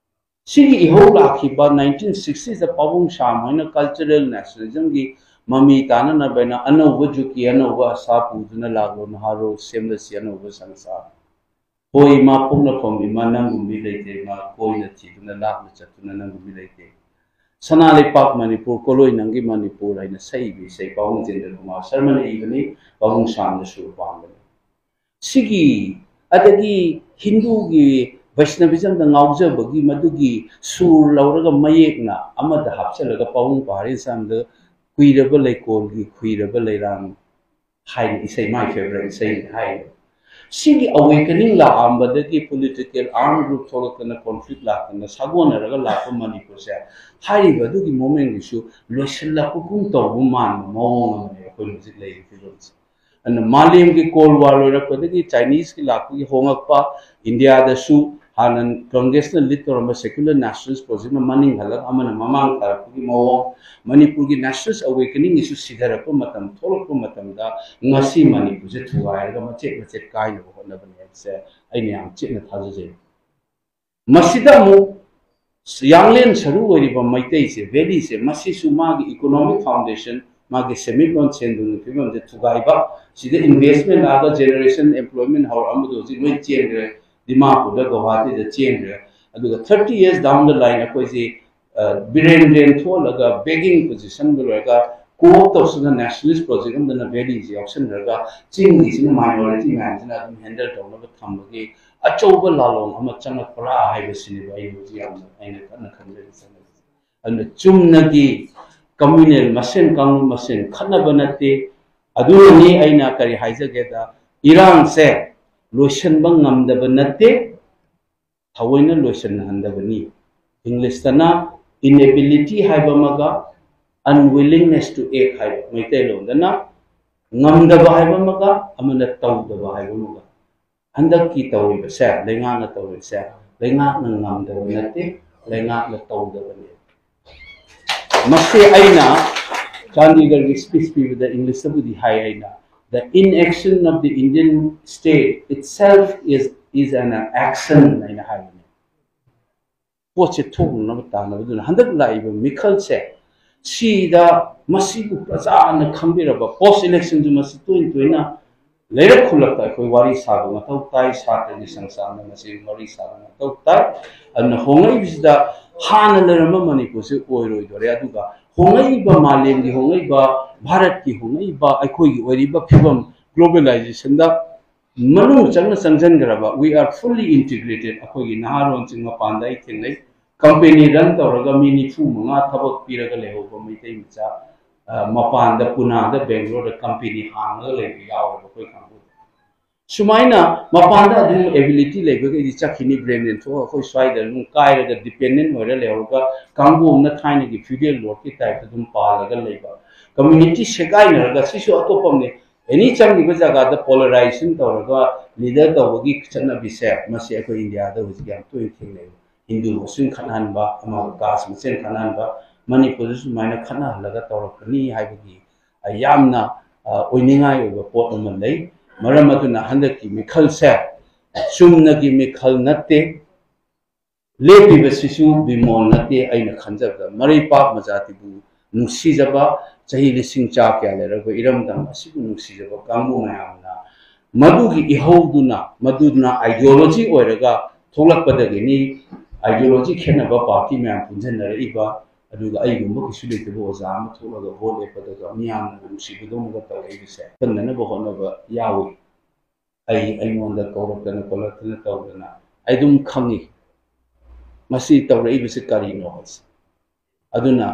ꯁꯤꯒꯤ ꯏꯍꯧ ꯂꯥꯛꯈꯤꯕ nineteen sixties ꯗ ꯄꯥꯕꯨꯡ ꯁꯥꯝ ꯍꯣꯏꯅ cultural nationalism ꯒꯤ ꯃꯃꯤ ꯇꯥꯅꯅꯕ ꯍꯥꯏꯅ ꯑꯅꯧꯕ ꯖꯨꯛꯀꯤ ꯑꯅꯧꯕ ꯑꯁꯥ ꯄꯨꯗꯨꯅ ꯂꯥꯛꯂꯣ ꯅꯍꯥꯔꯣꯜ, ꯁꯦꯝꯂꯁꯤ ꯑꯅꯧꯕ ꯁꯪꯁꯥꯔ꯫ ꯍꯣꯏ, ꯏꯃꯥ ꯄꯣꯛꯅꯐꯝ ꯏꯃꯥ ꯅꯪꯒꯨꯝꯕꯤ ꯂꯩꯇꯦ, ꯏꯃꯥ ꯀꯣꯏꯅ ꯊꯤꯗꯨꯅ ꯂꯥꯞꯅ ꯆꯠꯇꯨꯅ ꯅꯪꯒꯨꯝꯕꯤ ꯂꯩꯇꯦ꯫ ꯁꯅꯥ ꯂꯩꯄꯥꯛ ꯃꯅꯤꯄꯨꯔ, ꯀꯣꯂꯣꯏ ꯅꯪꯒꯤ ꯃꯅꯤꯄꯨꯔ ꯍꯥꯏꯅ ꯁꯛꯏꯕ ꯏꯁꯩ ꯄꯥꯕꯨꯡ ꯖꯦꯟꯗ꯭ꯔ ꯀꯨꯃꯥꯔ ꯁꯔꯃꯅ ꯏꯕꯅꯤ, ꯄꯥꯕꯨꯡ ꯁꯥꯝꯅ ꯁꯨꯔ ꯄꯥꯟꯕꯅꯤ꯫ ꯁꯤꯒꯤ, ꯑꯗꯒꯤ ꯍꯤꯟꯗꯨꯒꯤ Vaishnavism ꯗ ꯉꯥꯎꯖꯕꯒꯤ ꯃꯗꯨꯒꯤ ꯁꯨꯔ ꯂꯧꯔꯒ ꯃꯌꯦꯛꯅ ꯑꯃꯗ ꯍꯥꯞꯆꯤꯜꯂꯒ ꯄꯥꯕꯨꯡ ꯄꯥꯔꯤ ꯁꯥꯝꯗ ꯀꯨꯏꯔꯕ ꯂꯩꯀꯣꯜꯒꯤ ꯈꯨꯏꯔꯕ ꯂꯩꯔꯥꯡ ꯍꯥꯏꯅ ꯏꯁꯩ, my favourite ꯏꯁꯩ ꯍꯥꯏ꯫ ꯁꯤꯒꯤ awakening ꯂꯥꯛꯑꯝꯕꯗꯒꯤ political armed group ꯊꯣꯛꯂꯛꯇꯅ, conflict ꯂꯥꯛꯇꯅ, ꯁꯥꯒꯣꯟꯅꯔꯒ ꯂꯥꯛꯄ ꯃꯅꯤꯄꯨꯔꯁꯦ ꯍꯥꯏꯔꯤꯕ ꯑꯗꯨꯒꯤ moment ꯀꯤꯁꯨ ꯂꯣꯏꯁꯤꯜꯂꯛꯄꯒꯨꯝ ꯇꯧꯕ ꯃꯥꯟꯕ ꯃꯑꯣꯡ ꯑꯃꯅꯦ ꯑꯩꯈꯣꯏ ꯍꯧꯖꯤꯛ ꯂꯩꯔꯤꯕ ꯐꯤꯕꯝꯁꯦ꯫ ꯑꯗꯨꯅ ꯃꯥꯂꯦꯝꯒꯤ Cold War ꯂꯣꯏꯔꯛꯄꯗꯒꯤ Chinese ꯀꯤ ꯂꯥꯛꯄꯒꯤ ꯍꯣꯉꯛꯄ, ꯏꯟꯗꯤꯌꯥꯗꯁꯨ ꯍꯥꯟꯅ Congress ꯅ lead ꯇꯧꯔꯝꯕ secular nationalist project ꯅ ꯃꯅꯤꯡ ꯍꯜꯂꯒ ꯑꯃꯅ ꯃꯃꯥꯡ ꯊꯥꯔꯛꯄꯒꯤ ꯃꯑꯣꯡ, ꯃꯅꯤꯄꯨꯔꯒꯤ nationalist awakening ꯒꯤꯁꯨ ꯁꯤꯊꯔꯛꯄ ꯃꯇꯝ ꯊꯣꯛꯂꯛꯄ ꯃꯇꯝꯗ ꯉꯁꯤ ꯃꯅꯤꯄꯨꯔꯁꯦ ꯊꯨꯒꯥꯏꯔꯒ ꯃꯆꯦꯠ ꯃꯆꯦꯠ ꯀꯥꯏꯅꯕ ꯍꯣꯠꯅꯕꯅꯦ ꯍꯥꯏꯕꯁꯦ ꯑꯩꯅ ꯌꯥꯝ ꯆꯦꯠꯅ ꯊꯥꯖꯖꯩ꯫ ꯃꯁꯤꯗ ꯑꯃꯨꯛ ꯌꯥꯡꯂꯦꯟ ꯁꯔꯨ ꯑꯣꯏꯔꯤꯕ ꯃꯩꯇꯩꯁꯦ, valley ꯁꯦ, ꯃꯁꯤꯁꯨ ꯃꯥꯒꯤ economic foundation, ꯃꯥꯒꯤ ꯁꯦꯟꯃꯤꯠꯂꯣꯟ ꯁꯦꯟ ꯊꯨꯝꯒꯤ ꯐꯤꯕꯝꯁꯦ ꯊꯨꯒꯥꯏꯕ, ꯁꯤꯗ investment ꯂꯥꯛꯑꯒ generation employment ꯍꯧꯔꯛꯑꯝꯕꯗꯣ ꯍꯧꯖꯤꯛ ꯂꯣꯏ ꯆꯦꯟꯈ꯭ꯔꯦ, ꯗꯤꯃꯥꯄꯨꯔꯗ, ꯒꯧꯍꯥꯇꯤꯗ ꯆꯦꯟꯈ꯭ꯔꯦ꯫ ꯑꯗꯨꯒ thirty years down the line ꯑꯩꯈꯣꯏꯁꯤ, ꯑ, ꯕꯤꯔꯦꯟ ꯗ꯭ꯔꯦꯟ ꯊꯣꯛꯍꯜꯂꯒ begging position ꯗ ꯂꯣꯏꯔꯒ co-opt ꯇꯧꯁꯤꯅ nationalist project ꯑꯃꯗꯅ valley ꯁꯦ ꯌꯥꯎꯁꯟꯈ꯭ꯔꯒ ꯆꯤꯡꯒꯤꯁꯤꯅ minority ꯃꯌꯥꯝꯁꯤꯅ ꯑꯗꯨꯝ handle ꯇꯧꯅꯕ ꯊꯝꯕꯒꯤ ꯑꯆꯧꯕ ꯂꯥꯂꯣꯡ ꯑꯃ ꯆꯪꯂꯛꯄ꯭ꯔꯥ ꯍꯥꯏꯕꯁꯤꯅꯦꯕ ꯑꯩ ꯍꯧꯖꯤꯛ ꯌꯥꯝꯅ, ꯑꯩꯅ ꯀꯟꯅ ꯈꯟꯖꯔꯤꯁꯦ꯫ ꯑꯗꯨꯅ ꯆꯨꯝꯅꯒꯤ communal ꯃꯁꯦꯟ, ꯀꯥꯡꯂꯨꯞ ꯃꯁꯦꯟ ꯈꯠꯅꯕ ꯅꯠꯇꯦ꯫ ꯑꯗꯨꯅꯅꯤ ꯑꯩꯅ ꯀꯔꯤ ꯍꯥꯏꯖꯒꯦꯗ, ꯏꯔꯥꯡꯁꯦ ꯂꯣꯏꯁꯤꯟꯕ ꯉꯝꯗꯕ ꯅꯠꯇꯦ, ꯊꯑꯣꯏꯅ ꯂꯣꯏꯁꯤꯟꯍꯟꯗꯕꯅꯤ꯫ English ꯇꯅ inability ꯍꯥꯏꯕ ꯑꯃꯒ unwillingness to act ꯍꯥꯏꯕ, ꯃꯩꯇꯩꯂꯣꯟꯗꯅ ꯉꯝꯗꯕ ꯍꯥꯏꯕ ꯑꯃꯒ, ꯑꯃꯅ ꯇꯧꯗꯕ ꯍꯥꯏꯕ ꯑꯃꯒ꯫ ꯍꯟꯗꯛꯀꯤ ꯇꯧꯔꯤꯕꯁꯦ, ꯂꯩꯉꯥꯛꯅ ꯇꯧꯔꯤꯕꯁꯦ, ꯂꯩꯉꯥꯛꯅ ꯉꯝꯗꯕ ꯅꯠꯇꯦ, ꯂꯩꯉꯥꯛꯅ ꯇꯧꯗꯕꯅꯦ꯫ ꯃꯁꯤ ꯑꯩꯅ ꯆꯥꯟꯗꯤꯒꯔꯒꯤ speech ꯄꯤꯕꯗ English ꯇꯕꯨꯗꯤ ꯍꯥꯏ ꯑꯩꯅ, the inaction of the Indian state itself is, is an action ꯍꯥꯏꯅ ꯍꯥꯏꯕꯅꯤ꯫ ꯄꯣꯠꯁꯦ ꯊꯣꯛꯅꯅꯕ ꯇꯥꯟꯅꯕꯗꯨꯅ ꯍꯟꯗꯛ ꯂꯥꯛꯏꯕ ꯃꯤꯈꯜꯁꯦ ꯁꯤꯗ ꯃꯁꯤꯕꯨ ꯄ꯭ꯔꯖꯥꯅ ꯈꯪꯕꯤꯔꯕ, ꯄꯣꯁ ꯏꯂꯦꯛꯁꯟꯁꯨ ꯃꯁꯤ ꯇꯣꯏꯅ ꯇꯣꯏꯅ ꯂꯩꯔꯛ ꯈꯨꯜꯂꯛꯇ ꯑꯩꯈꯣꯏ ꯋꯥꯔꯤ ꯁꯥꯕ ꯃꯊꯧ ꯇꯥꯏ, ꯁꯥꯇ꯭ꯔꯒꯤ ꯁꯪꯁꯊꯥꯟꯗ ꯃꯁꯤ ꯋꯥꯔꯤ ꯁꯥꯕ ꯃꯊꯧ ꯇꯥꯏ꯫ ꯑꯗꯨꯅ ꯍꯣꯡꯂꯛꯏꯕꯁꯤꯗ ꯍꯥꯟꯅ ꯂꯩꯔꯝꯕ ꯃꯅꯤꯄꯨꯔꯁꯤ ꯑꯣꯏꯔꯣꯏꯗꯣꯔꯦ꯫ ꯑꯗꯨꯒ ꯍꯣꯡꯂꯛꯏꯕ ꯃꯥꯂꯦꯝꯒꯤ ꯍꯣꯡꯂꯛꯏꯕ, ꯚꯥꯔꯠꯀꯤ ꯍꯣꯡꯂꯛꯏꯕ, ꯑꯩꯈꯣꯏꯒꯤ ꯑꯣꯏꯔꯤꯕ ꯐꯤꯕꯝ, ꯒ꯭ꯂꯣꯕꯦꯂꯥꯏꯖꯦꯁꯟꯗ ꯃꯅꯨꯡ ꯆꯪꯅ ꯆꯪꯁꯤꯟꯈ꯭ꯔꯕ, we are fully integrated꯫ ꯑꯩꯈꯣꯏꯒꯤ ꯅꯍꯥꯔꯣꯟꯁꯤꯡ ꯃꯄꯥꯟꯗ ꯑꯩ ꯊꯦꯡꯅꯩ, ꯀꯝꯄꯦꯅꯤ ꯔꯟ ꯇꯧꯔꯒ ꯃꯤ ꯅꯤꯐꯨ ꯃꯉꯥ ꯊꯕꯛ ꯄꯤꯔꯒ ꯂꯩꯍꯧꯕ ꯃꯩꯇꯩ ꯃꯆꯥ, ꯑ, ꯃꯄꯥꯟꯗ, ꯄꯨꯅꯥꯗ, ꯕꯦꯡꯒ꯭ꯂꯣꯔꯗ ꯀꯝꯄꯦꯅꯤ ꯍꯥꯡꯉꯒ ꯂꯩꯕ ꯌꯥꯎꯋꯦꯕ ꯑꯩꯈꯣꯏ ꯀꯥꯡꯕꯨꯗ꯫ ꯁꯨꯃꯥꯏꯅ ꯃꯄꯥꯟꯗ ꯑꯗꯨꯝ ꯑꯦꯕꯤꯂꯤꯇꯤ ꯂꯩꯕꯈꯩꯗꯤ ꯆꯠꯈꯤꯅꯤ, ꯕ꯭ꯔꯦꯟ ꯂꯦꯟꯊꯣꯛꯑꯒ ꯑꯩꯈꯣꯏ ꯁ꯭ꯋꯥꯏꯗ ꯑꯗꯨꯝ ꯀꯥꯏꯔꯒ ꯗꯤꯄꯦꯟꯗꯦꯟ ꯑꯣꯏꯔ ꯂꯩꯍꯧꯔꯒ ꯀꯥꯡꯕꯨ ꯑꯃꯅ ꯊꯥꯏꯅꯒꯤ ꯐ꯭ꯌꯨꯗꯦꯜ ꯂꯣꯔꯗꯀꯤ ꯇꯥꯏꯞꯇ ꯑꯗꯨꯝ ꯄꯥꯜꯂꯒ ꯂꯩꯕ꯫ ꯀꯝꯃ꯭ꯌꯨꯅꯤꯇꯤ ꯁꯦꯒꯥꯏꯅꯔꯒ ꯁꯤꯁꯨ ꯑꯇꯣꯞꯄ ꯑꯃꯅꯤ꯫ ꯑꯦꯅꯤ ꯆꯪꯈꯤꯕ ꯖꯒꯥꯗ ꯄꯣꯂꯔꯥꯏꯖꯦꯁꯟ ꯇꯧꯔꯒ ꯂꯤꯗꯔ ꯇꯧꯕꯒꯤ ꯆꯠꯅꯕꯤꯁꯦ ꯃꯁꯤ ꯑꯩꯈꯣꯏ ꯏꯟꯗꯤꯌꯥꯗ ꯍꯧꯖꯤꯛ ꯌꯥꯝ ꯇꯣꯏꯅ ꯊꯦꯡꯅꯩ꯫ ꯍꯤꯟꯗꯨ ꯃꯁꯦꯟ ꯈꯠꯅꯍꯟꯕ, ꯑꯃꯒ ꯀꯥꯁ ꯃꯁꯦꯟ ꯈꯠꯅꯍꯟꯕ, ꯃꯅꯤꯄꯨꯔꯗꯁꯨ ꯁꯨꯃꯥꯏꯅ ꯈꯠꯅꯍꯜꯂꯒ ꯇꯧꯔꯛꯀꯅꯤ ꯍꯥꯏꯕꯒꯤ, ꯑ, ꯌꯥꯝꯅ, ꯑ, ꯑꯣꯏꯅꯤꯡꯉꯥꯏ ꯑꯣꯏꯕ ꯄꯣꯠ ꯑꯃ ꯂꯩ꯫ ꯃꯔꯝ ꯑꯗꯨꯅ ꯍꯟꯗꯛꯀꯤ ꯃꯤꯈꯜꯁꯦ ꯆꯨꯝꯅꯒꯤ ꯃꯤꯈꯜ ꯅꯠꯇꯦ꯫ ꯂꯦꯞꯄꯤꯕꯁꯤꯁꯨ ꯕꯤꯃꯣꯜ ꯅꯠꯇꯦ꯫ ꯑꯩꯅ ꯈꯟꯖꯕꯗ ꯃꯔꯩꯄꯥꯛ ꯃꯖꯥꯇꯤꯕꯨ ꯅꯨꯡꯁꯤꯖꯕ, ꯆꯍꯤ ꯂꯤꯁꯤꯡ ꯆꯥ ꯀꯌꯥ ꯂꯩꯔꯕ ꯏꯔꯝꯗꯝ ꯑꯁꯤꯕꯨ ꯅꯨꯡꯁꯤꯖꯕ ꯀꯥꯡꯕꯨ ꯃꯌꯥꯝꯅ ꯃꯗꯨꯒꯤ ꯏꯍꯧꯗꯨꯅ, ꯃꯗꯨꯅ ꯑꯥꯏꯗꯤꯌꯣꯂꯣꯖꯤ ꯑꯣꯏꯔꯒ ꯊꯣꯛꯂꯛꯄꯗꯒꯤꯅꯤ꯫ ꯑꯥꯏꯗꯤꯌꯣꯂꯣꯖꯤ ꯈꯦꯠꯅꯕ ꯄꯥꯔꯇꯤ ꯃꯌꯥꯝ ꯄꯨꯟꯁꯤꯟꯅꯔꯛꯏꯕ, ꯑꯗꯨꯒ ꯑꯩꯒꯨꯝꯕ ꯀꯩꯁꯨ ꯂꯩꯇꯕ ꯑꯣꯖꯥ ꯑꯃ ꯊꯣꯛꯂꯒ ꯚꯣꯠ ꯂꯦꯞꯄꯗꯒ ꯃꯤꯌꯥꯝꯅ ꯅꯨꯡꯁꯤꯕꯗꯧꯅꯒ ꯇꯧꯔꯛꯏꯕꯁꯦ ꯈꯟꯅꯅꯕ ꯍꯣꯠꯅꯕ ꯌꯥꯎꯏ꯫ ꯑꯩ, ꯑꯩꯉꯣꯟꯗ ꯀꯧꯔꯛꯇꯅ ꯈꯣꯠꯂꯛꯇꯅ ꯇꯧꯗꯅ ꯑꯩ ꯑꯗꯨꯝ ꯈꯪꯉꯤ ꯃꯁꯤ ꯇꯧꯔꯛꯏꯕꯁꯤ ꯀꯔꯤꯅꯣ ꯍꯥꯏꯁꯦ꯫ ꯑꯗꯨꯅ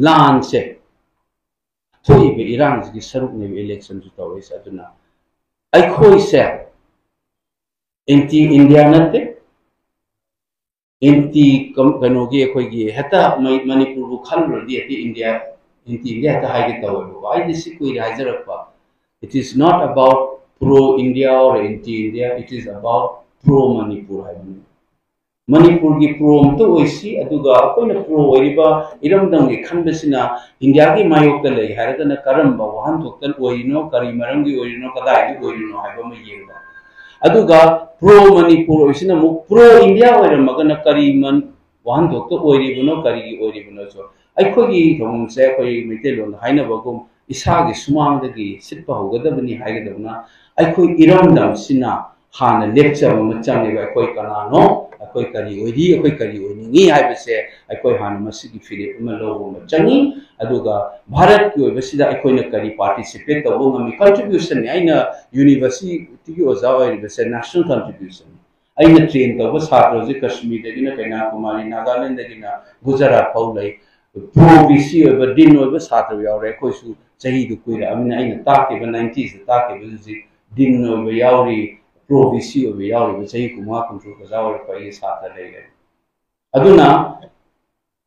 ꯂꯥꯟꯁꯦ, ꯊꯣꯛꯏꯕ ꯏꯔꯥꯡꯁꯤꯒꯤ ꯁꯔꯨꯛꯅꯦꯕ ꯏꯂꯦꯛꯁꯟꯁꯨ ꯇꯧꯔꯛꯏꯁꯦ꯫ ꯑꯗꯨꯅ ꯑꯩꯈꯣꯏꯁꯦ ꯑꯦꯟꯇꯤ ꯏꯟꯗꯤꯌꯥ ꯅꯠꯇꯦ, ꯑꯦꯟꯇꯤ ꯀꯝ-, ꯀꯩꯅꯣꯒꯤ, ꯑꯩꯈꯣꯏꯒꯤ ꯍꯦꯛꯇ ꯃꯩ-, ꯃꯅꯤꯄꯨꯔꯕꯨ ꯈꯜꯂꯨꯔꯗꯤ ꯍꯦꯛꯇ ꯏꯟꯗꯤꯌꯥ, ꯑꯦꯟꯇꯤ ꯏꯟꯗꯤꯌꯥ ꯍꯦꯛꯇ ꯍꯥꯏꯒꯦ ꯇꯧꯋꯦꯕꯀꯣ꯫ ꯑꯩꯗꯤ ꯁꯤ ꯀꯨꯏꯔꯦ ꯍꯥꯏꯖꯔꯛꯄ, it is not about pro India or anti India, it is about pro Manipur ꯍꯥꯏꯕꯅꯤ꯫ ꯃꯅꯤꯄꯨꯔꯒꯤ ꯄ꯭ꯔꯣ ꯑꯝꯇ ꯑꯣꯏꯁꯤ, ꯑꯗꯨꯒ ꯑꯩꯈꯣꯏꯅ ꯄ꯭ꯔꯣ ꯑꯣꯏꯔꯤꯕ ꯏꯔꯝꯗꯝꯒꯤ ꯈꯟꯕꯁꯤꯅ ꯏꯟꯗꯤꯌꯥꯒꯤ ꯃꯥꯌꯣꯛꯇ ꯂꯩ ꯍꯥꯏꯔꯒꯅ ꯀꯔꯝꯕ ꯋꯥꯍꯟꯊꯣꯛꯇ ꯑꯣꯏꯔꯤꯅꯣ, ꯀꯔꯤ ꯃꯔꯝꯒꯤ ꯑꯣꯏꯔꯤꯅꯣ, ꯀꯗꯥꯏꯗꯒꯤ ꯑꯣꯏꯔꯤꯅꯣ ꯍꯥꯏꯕ ꯑꯃ ꯌꯦꯡꯕ꯫ ꯑꯗꯨꯒ ꯄ꯭ꯔꯣ ꯃꯅꯤꯄꯨꯔ ꯑꯣꯏꯁꯤꯅ ꯑꯃꯨꯛ ꯄ꯭ꯔꯣ ꯏꯟꯗꯤꯌꯥ ꯑꯣꯏꯔꯝꯃꯒꯅ ꯀꯔꯤ ꯃꯟ-, ꯋꯥꯍꯟꯊꯣꯛꯇ ꯑꯣꯏꯔꯤꯕꯅꯣ, ꯀꯔꯤꯒꯤ ꯑꯣꯏꯔꯤꯕꯅꯣꯁꯨ꯫ ꯑꯩꯈꯣꯏꯒꯤ ꯊꯧꯔꯝꯁꯦ ꯑꯩꯈꯣꯏ ꯃꯩꯇꯩꯂꯣꯟꯗ ꯍꯥꯏꯅꯕꯒꯨꯝ ꯏꯁꯥꯒꯤ ꯁꯨꯃꯥꯡꯗꯒꯤ ꯁꯤꯠꯄ ꯍꯧꯒꯗꯕꯅꯤ ꯍꯥꯏꯒꯗꯕꯅ, ꯑꯩꯈꯣꯏ ꯏꯔꯝꯗꯝꯁꯤꯅ ꯍꯥꯟꯅ ꯂꯦꯞꯆꯕ ꯑꯃ ꯆꯪꯉꯦꯕ꯫ ꯑꯩꯈꯣꯏ ꯀꯅꯥꯅꯣ, ꯑꯩꯈꯣꯏ ꯀꯔꯤ ꯑꯣꯏꯔꯤ, ꯑꯩꯈꯣꯏ ꯀꯔꯤ ꯑꯣꯏꯅꯤꯡꯉꯤ ꯍꯥꯏꯕꯁꯦ ꯑꯩꯈꯣꯏ ꯍꯥꯟꯅ ꯃꯁꯤꯒꯤ ꯐꯤꯔꯦꯞ ꯑꯃ ꯂꯧꯕ ꯑꯃ ꯆꯪꯉꯤ꯫ ꯑꯗꯨꯒ ꯚꯥꯔꯠꯀꯤ ꯑꯣꯏꯕꯁꯤꯗ ꯑꯩꯈꯣꯏꯅ ꯀꯔꯤ ꯄꯥꯔꯇꯤꯁꯤꯄꯦꯠ ꯇꯧꯕ ꯉꯝꯃꯤ, ꯀꯟꯇ꯭ꯔꯤꯕ꯭ꯌꯨꯁꯟꯅꯤ꯫ ꯑꯩꯅ ꯌꯨꯅꯤꯚꯔꯁꯤꯇꯤꯒꯤ ꯑꯣꯖꯥ ꯑꯣꯏꯔꯤꯕꯁꯦ ꯅꯦꯁꯅꯦꯜ ꯀꯟꯇ꯭ꯔꯤꯕ꯭ꯌꯨꯁꯟꯅꯤ꯫ ꯑꯩꯅ ꯇ꯭ꯔꯦꯟ ꯇꯧꯕ ꯁꯥꯇ꯭ꯔꯁꯦ ꯀꯁꯃꯤꯔꯗꯒꯤꯅ ꯀꯩꯅꯥꯀꯨꯃꯥꯔꯤ, ꯅꯥꯒꯥꯂꯦꯟꯗꯒꯤꯅ ꯒꯨꯖꯔꯥꯠ ꯐꯥꯎ ꯂꯩ꯫ ꯄ꯭ꯔꯣ ꯚꯤ ꯁꯤ ꯑꯣꯏꯕ, ꯗꯤꯟ ꯑꯣꯏꯕ ꯁꯥꯇ꯭ꯔ ꯌꯥꯎꯔꯦ꯫ ꯑꯩꯈꯣꯏꯁꯨ ꯆꯍꯤꯗꯨ ꯀꯨꯏꯔꯛꯑꯕꯅꯤꯅ, ꯑꯩꯅ ꯇꯥꯛꯈꯤꯕ ꯅꯥꯏꯟꯇꯤꯁꯇ ꯇꯥꯛꯈꯤꯕ ꯍꯧꯖꯤꯛ ꯗꯤꯟ ꯑꯣꯏꯕ ꯌꯥꯎꯔꯤ, ꯄ꯭ꯔꯣ ꯚꯤ ꯁꯤ ꯑꯣꯏꯕ ꯌꯥꯎꯔꯤꯕ ꯆꯍꯤ ꯀꯨꯟꯃꯉꯥ ꯀꯨꯟꯇꯔꯨꯛ ꯑꯣꯖꯥ ꯑꯣꯏꯔꯛꯄ ꯑꯩꯒꯤ ꯁꯥꯇ꯭ꯔ ꯂꯩꯔꯦ꯫ ꯑꯗꯨꯅ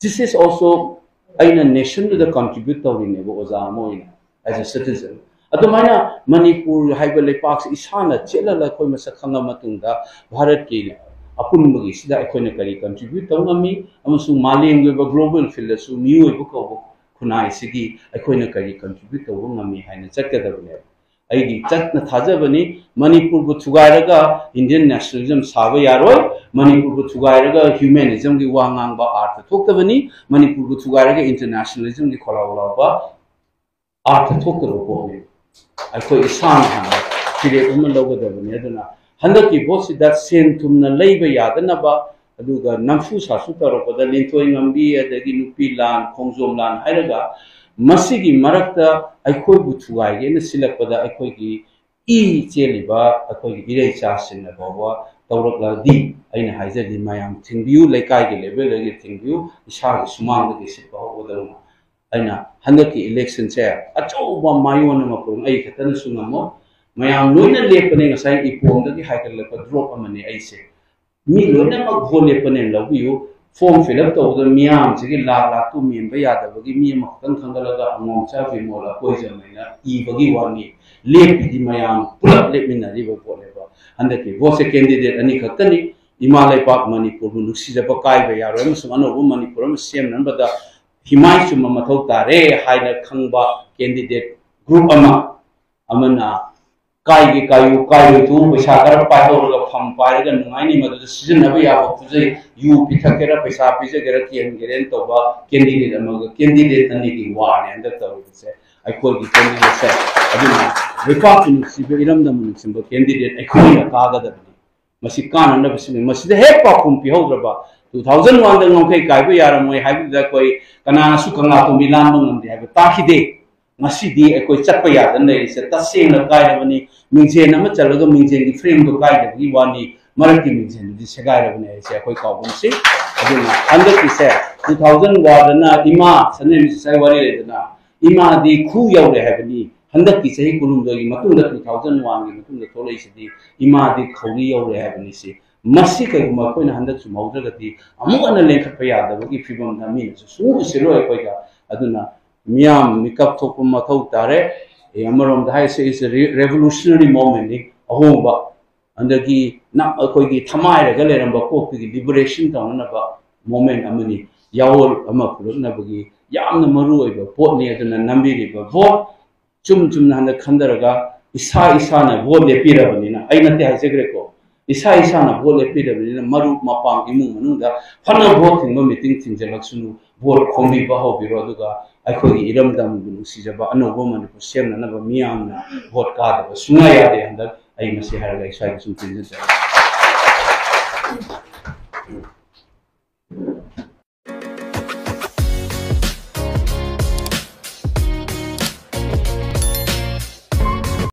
this is also ꯑꯩꯅ ꯅꯦꯁꯟꯗꯨꯗ ꯀꯟꯇ꯭ꯔꯤꯕ꯭ꯌꯨꯠ ꯇꯧꯔꯤꯅꯦꯕ ꯑꯣꯖꯥ ꯑꯃ ꯑꯣꯏꯅ, as a citizen꯫ ꯑꯗꯨꯃꯥꯏꯅ ꯃꯅꯤꯄꯨꯔ ꯍꯥꯏꯕ ꯂꯩꯄꯥꯛꯁꯤ ꯏꯁꯥꯅ ꯆꯦꯜꯍꯜꯂ ꯑꯩꯈꯣꯏ ꯃꯁꯛ ꯈꯪꯉ ꯃꯇꯨꯡꯗ ꯚꯥꯔꯠꯀꯤ ꯑꯄꯨꯟꯕꯒꯤꯁꯤꯗ ꯑꯩꯈꯣꯏꯅ ꯀꯔꯤ ꯀꯟꯇ꯭ꯔꯤꯕ꯭ꯌꯨꯠ ꯇꯧ ꯉꯝꯃꯤ, ꯑꯃꯁꯨꯡ ꯃꯥꯂꯦꯝꯒꯤ ꯑꯣꯏꯕ ꯒ꯭ꯂꯣꯕꯦꯜ ꯐꯤꯜꯗꯁꯨ ꯃꯤꯑꯣꯏꯕ ꯀꯧꯕ ꯈꯨꯟꯅꯥꯏꯁꯤꯒꯤ ꯑꯩꯈꯣꯏꯅ ꯀꯔꯤ ꯀꯟꯇ꯭ꯔꯤꯕ꯭ꯌꯨꯠ ꯇꯧꯕ ꯉꯝꯃꯤ ꯍꯥꯏꯅ ꯆꯠꯀꯗꯕꯅꯦꯕ꯫ ꯑꯩꯒꯤ ꯆꯠꯅ ꯊꯥꯖꯕꯅꯤ, ꯃꯅꯤꯄꯨꯔꯕꯨ ꯊꯨꯒꯥꯏꯔꯒ ꯏꯟꯗꯤꯌꯟ ꯅꯦꯁꯅꯦꯂꯤꯖꯝ ꯁꯥꯕ ꯌꯥꯔꯣꯏ, ꯃꯅꯤꯄꯨꯔꯕꯨ ꯊꯨꯒꯥꯏꯔꯒ ꯍ꯭ꯌꯨꯃꯦꯅꯤꯖꯝꯒꯤ ꯋꯥ ꯉꯥꯡꯕ ꯑꯥꯔꯊ ꯊꯣꯛꯇꯕꯅꯤ, ꯃꯅꯤꯄꯨꯔꯕꯨ ꯊꯨꯒꯥꯏꯔꯒ ꯏꯟꯇꯔꯅꯦꯁꯅꯦꯂꯤꯖꯝꯒꯤ ꯈꯣꯜꯂꯥꯎ ꯂꯥꯎꯕ ꯑꯥꯔꯊ ꯊꯣꯛꯇꯕ ꯄꯣꯠꯅꯤ꯫ ꯑꯩꯈꯣꯏ ꯏꯁꯥꯅ ꯍꯥꯟꯅ ꯐꯤꯔꯦꯞ ꯑꯃ ꯂꯧꯒꯗꯕꯅꯤ꯫ ꯑꯗꯨꯅ ꯍꯟꯗꯛꯀꯤ ꯚꯣꯠꯁꯤꯗ ꯁꯦꯟ ꯊꯨꯝꯅ ꯂꯩꯕ ꯌꯥꯗꯅꯕ, ꯑꯗꯨꯒ ꯅꯝꯐꯨ ꯁꯥꯐꯨ ꯇꯧꯔꯛꯄꯗ ꯂꯤꯟꯊꯣꯏ ꯉꯝꯕꯤ, ꯑꯗꯒꯤ ꯅꯨꯄꯤ ꯂꯥꯟ, ꯈꯣꯡꯖꯣꯝ ꯂꯥꯟ ꯍꯥꯏꯔꯒ ꯃꯁꯤꯒꯤ ꯃꯔꯛꯇ ꯑꯩꯈꯣꯏꯕꯨ ꯊꯨꯒꯥꯏꯒꯦꯅ ꯁꯤꯜꯂꯛꯄꯗ ꯑꯩꯈꯣꯏꯒꯤ ꯏ ꯆꯦꯜꯂꯤꯕ ꯑꯩꯈꯣꯏꯒꯤ ꯏꯔꯩꯆꯥꯁꯤꯡꯅ ꯐꯥꯎꯕ ꯇꯧꯔꯛꯂꯗꯤ, ꯑꯩꯅ ꯍꯥꯏꯖꯔꯤ, ꯃꯌꯥꯝ ꯊꯤꯡꯕꯤꯌꯨ, ꯂꯩꯀꯥꯏꯒꯤ ꯂꯦꯚꯦꯜꯗꯒꯤ ꯊꯤꯡꯕꯤꯌꯨ, ꯏꯁꯥꯒꯤ ꯁꯨꯃꯥꯡꯗꯒꯤ ꯁꯤꯠꯄ ꯍꯧꯒꯗꯕꯅꯤ꯫ ꯑꯩꯅ ꯍꯟꯗꯛꯀꯤ ꯏꯂꯦꯛꯁꯟꯁꯦ ꯑꯆꯧꯕ ꯃꯥꯏꯑꯣꯟ ꯑꯃ ꯄꯨꯔꯛ-, ꯑꯩ ꯈꯛꯇꯅꯁꯨ ꯉꯝꯃꯣꯏ꯫ ꯃꯌꯥꯝ ꯂꯣꯏꯅ ꯂꯦꯞꯄꯅꯦ, ꯉꯁꯥꯏ ꯏꯄꯣꯝꯗꯒꯤ ꯍꯥꯏꯒꯠꯂꯛꯄ ꯗ꯭ꯔꯣꯞ ꯑꯃꯅꯦ ꯑꯩꯁꯦ꯫ ꯃꯤ ꯂꯣꯏꯅꯃꯛ ꯚꯣꯠ ꯂꯦꯞꯄꯅꯦꯅ ꯂꯧꯕꯤꯌꯨ꯫ ꯐꯣꯔꯝ ꯐꯤꯜ ꯑꯞ ꯇꯧꯕꯗ ꯃꯤꯌꯥꯝꯁꯤꯒꯤ ꯂꯥꯛ ꯂꯥꯛꯇꯨ ꯃꯦꯟꯕ ꯌꯥꯗꯕꯒꯤ ꯃꯤ ꯑꯃꯈꯛꯇꯪ ꯈꯟꯒꯠꯂꯒ ꯑꯉꯣꯝꯆꯥ ꯕꯤꯃꯣꯜ ꯑꯀꯣꯏꯖꯝ ꯍꯥꯏꯅ ꯏꯕꯒꯤ ꯋꯥꯅꯤ꯫ ꯂꯦꯞꯄꯤꯗꯤ ꯃꯌꯥꯝ ꯄꯨꯂꯞ ꯂꯦꯞꯃꯤꯟꯅꯔꯤꯕ ꯄꯣꯠꯅꯦꯕ꯫ ꯍꯟꯗꯛꯀꯤ ꯚꯣꯠꯁꯦ ꯀꯦꯟꯗꯤꯗꯦꯠ ꯑꯅꯤꯈꯛꯇꯅꯤ꯫ ꯏꯃꯥ ꯂꯩꯄꯥꯛ ꯃꯅꯤꯄꯨꯔꯕꯨ ꯅꯨꯡꯁꯤꯖꯕ ꯀꯥꯏꯕ ꯌꯥꯔꯣꯏ ꯑꯃꯁꯨꯡ ꯑꯅꯧꯕ ꯃꯅꯤꯄꯨꯔ ꯑꯃ ꯁꯦꯝꯅꯅꯕꯗ ꯍꯤꯃꯥꯏ ꯆꯨꯝꯕ ꯃꯊꯧ ꯇꯥꯔꯦ ꯍꯥꯏꯅ ꯈꯪꯕ candidate group ꯑꯃ, ꯑꯃꯅ ꯀꯥꯏꯒꯦ ꯀꯥꯏꯌꯨ, ꯀꯥꯏꯔꯣꯏ ꯇꯣꯛꯎ, ꯄꯩꯁꯥ ꯈꯔ ꯄꯥꯏꯍꯧꯔꯒ ꯐꯝ ꯄꯥꯏꯔꯒ ꯅꯨꯡꯉꯥꯏꯅꯤ, ꯃꯗꯨꯗ ꯁꯤꯖꯤꯟꯅꯕ ꯌꯥꯕ ꯈꯨꯠꯁꯩ, ꯌꯨ ꯄꯤꯊꯛꯀꯦꯔꯥ, ꯄꯩꯁꯥ ꯄꯤꯖꯒꯦꯔꯥ, ꯀꯦꯟꯒꯦꯔꯦꯅ ꯇꯧꯕ candidate ꯑꯃꯒ candidate ꯑꯅꯤꯒꯤ ꯋꯥꯔꯅꯦ ꯍꯟꯗꯛ ꯇꯧꯔꯤꯕꯁꯦ꯫ ꯑꯩꯈꯣꯏꯒꯤ candidateꯁꯦ ꯑꯗꯨꯅ ꯂꯩꯄꯥꯛꯄꯨ ꯅꯨꯡꯁꯤꯕ, ꯏꯔꯝꯗꯝꯕꯨ ꯅꯨꯡꯁꯤꯕ candidate ꯑꯩꯈꯣꯏꯅ ꯀꯥꯒꯗꯕꯅꯤ꯫ ꯃꯁꯤ ꯀꯥꯅꯅꯕꯁꯤꯡ ꯃꯁꯤꯗ ꯍꯦꯛ ꯄꯥꯎꯈꯨꯝ ꯄꯤꯍꯧꯗ꯭ꯔꯕ, two thousand oneꯗ ꯉꯝꯈꯩ ꯀꯥꯏꯕ ꯌꯥꯔꯝꯃꯣꯏ ꯍꯥꯏꯕꯗꯨꯗ ꯑꯩꯈꯣꯏ ꯀꯅꯥꯅꯁꯨ ꯀꯪꯂꯥꯇꯣꯝꯕꯤ ꯂꯥꯟꯕ ꯉꯝꯗꯦ ꯍꯥꯏꯕ ꯇꯥꯈꯤꯗꯦ꯫ ꯉꯁꯤꯗꯤ ꯑꯩꯈꯣꯏ ꯆꯠꯄ ꯌꯥꯗꯅ ꯂꯩꯔꯤꯁꯦ ꯇꯁꯦꯡꯅ ꯀꯥꯏꯔꯕꯅꯤ꯫ ꯃꯤꯡꯖꯦꯜ ꯑꯃ ꯆꯜꯂꯒ ꯃꯤꯡꯖꯦꯜꯒꯤ frameꯗꯣ ꯀꯥꯏꯗꯕꯒꯤ ꯋꯥꯅꯤ, ꯃꯔꯛꯀꯤ ꯃꯤꯡꯖꯦꯜꯗꯨꯗꯤ ꯁꯦꯒꯥꯏꯔꯕꯅꯦ ꯍꯥꯏꯁꯦ ꯑꯩꯈꯣꯏ ꯀꯥꯎꯒꯨꯝꯁꯤ꯫ ꯑꯗꯨꯅ ꯍꯟꯗꯛꯀꯤꯁꯦ two thousand oneꯗꯅ ꯏꯃꯥ ꯁꯅꯥꯔꯩ ꯉꯁꯥꯏ ꯋꯥꯔꯤ ꯂꯩꯗꯅ, ꯏꯃꯥꯗꯤ ꯈꯨ ꯌꯧꯔꯦ ꯍꯥꯏꯕꯅꯤ꯫ ꯍꯟꯗꯛꯀꯤ ꯆꯍꯤ ꯀꯨꯟꯍꯨꯝꯗꯣꯏꯒꯤ ꯃꯇꯨꯡꯗ, two thousand oneꯒꯤ ꯃꯇꯨꯡꯗ ꯊꯣꯛꯂꯛꯏꯁꯤꯗꯤ ꯏꯃꯥꯗꯤ ꯈꯧꯔꯤ ꯌꯧꯔꯦ ꯍꯥꯏꯕꯅꯤ꯫ ꯁꯤ ꯃꯁꯤ ꯀꯩꯒꯨꯝꯕ ꯑꯩꯈꯣꯏꯅ ꯍꯟꯗꯛ ꯆꯨꯝꯍꯧꯗ꯭ꯔꯒꯗꯤ ꯑꯃꯨꯛ ꯍꯟꯅ ꯂꯦꯡꯈꯠꯄ ꯌꯥꯗꯕꯒꯤ ꯐꯤꯕꯝꯗ ꯃꯤꯅꯁꯨ ꯁꯨꯡꯎ ꯎꯁꯤꯜꯂꯣꯏ ꯑꯩꯈꯣꯏꯗ꯫ ꯑꯗꯨꯅ ꯃꯤꯌꯥꯝ ꯃꯤꯀꯞ ꯊꯣꯛꯄ ꯃꯊꯧ ꯇꯥꯔꯦ꯫ ꯑꯦ, ꯑꯃꯔꯣꯝꯗ ꯍꯥꯏꯔꯤꯁꯦ is a re-, revolutionary momentꯅꯤ꯫ ꯑꯍꯣꯡꯕ, ꯑꯗꯒꯤ ꯅ-, ꯑꯩꯈꯣꯏꯒꯤ ꯊꯃꯥꯏꯔꯒ ꯂꯩꯔꯝꯕ ꯀꯣꯛꯇꯒꯤ liberation ꯇꯧꯅꯅꯕ moment ꯑꯃꯅꯤ꯫ ꯌꯥꯑꯣꯜ ꯑꯃ ꯄꯨꯔꯛꯅꯕꯒꯤ ꯌꯥꯝꯅ ꯃꯔꯨ ꯑꯣꯏꯕ ꯄꯣꯠꯅꯤ꯫ ꯑꯗꯨꯅ ꯅꯝꯕꯤꯔꯤꯕ vote ꯆꯨꯝ ꯆꯨꯝꯅ ꯍꯟꯗꯛ ꯈꯟꯊꯔꯒ ꯏꯁꯥ ꯏꯁꯥꯅ vote ꯂꯦꯞꯄꯤꯔꯕꯅꯤꯅ, ꯑꯩ ꯅꯠꯇꯦ ꯍꯥꯏꯖꯈ꯭ꯔꯦꯀꯣ, ꯏꯁꯥ ꯏꯁꯥꯅ vote ꯂꯦꯞꯄꯤꯔꯕꯅꯤꯅ ꯃꯔꯨꯞ ꯃꯄꯥꯡ ꯏꯃꯨꯡ ꯃꯅꯨꯡꯗ ꯐꯅ vote ꯊꯤꯡꯕ meeting ꯊꯤꯡꯖꯤꯜꯂꯛꯁꯅꯨ, vote ꯈꯣꯝꯕꯤꯕ ꯍꯧꯕꯤꯔꯣ꯫ ꯑꯗꯨꯒ ꯑꯩꯈꯣꯏꯒꯤ ꯏꯔꯝꯗꯝꯕꯨ ꯅꯨꯡꯁꯤꯖꯕ ꯑꯅꯧꯕ ꯃꯅꯤꯄꯨꯔ ꯁꯦꯝꯅꯅꯕ ꯃꯤꯌꯥꯝꯅ vote ꯀꯥꯗꯕ ꯁꯨꯡꯌꯥ ꯌꯥꯗꯦ꯫ ꯍꯟꯗꯛ ꯑꯩ ꯃꯁꯤ ꯍꯥꯏꯔꯒ ꯑꯩ ꯁ꯭ꯋꯥꯏꯗ ꯁꯨꯝ ꯇꯦꯟꯖꯟꯖꯔꯒꯦ꯫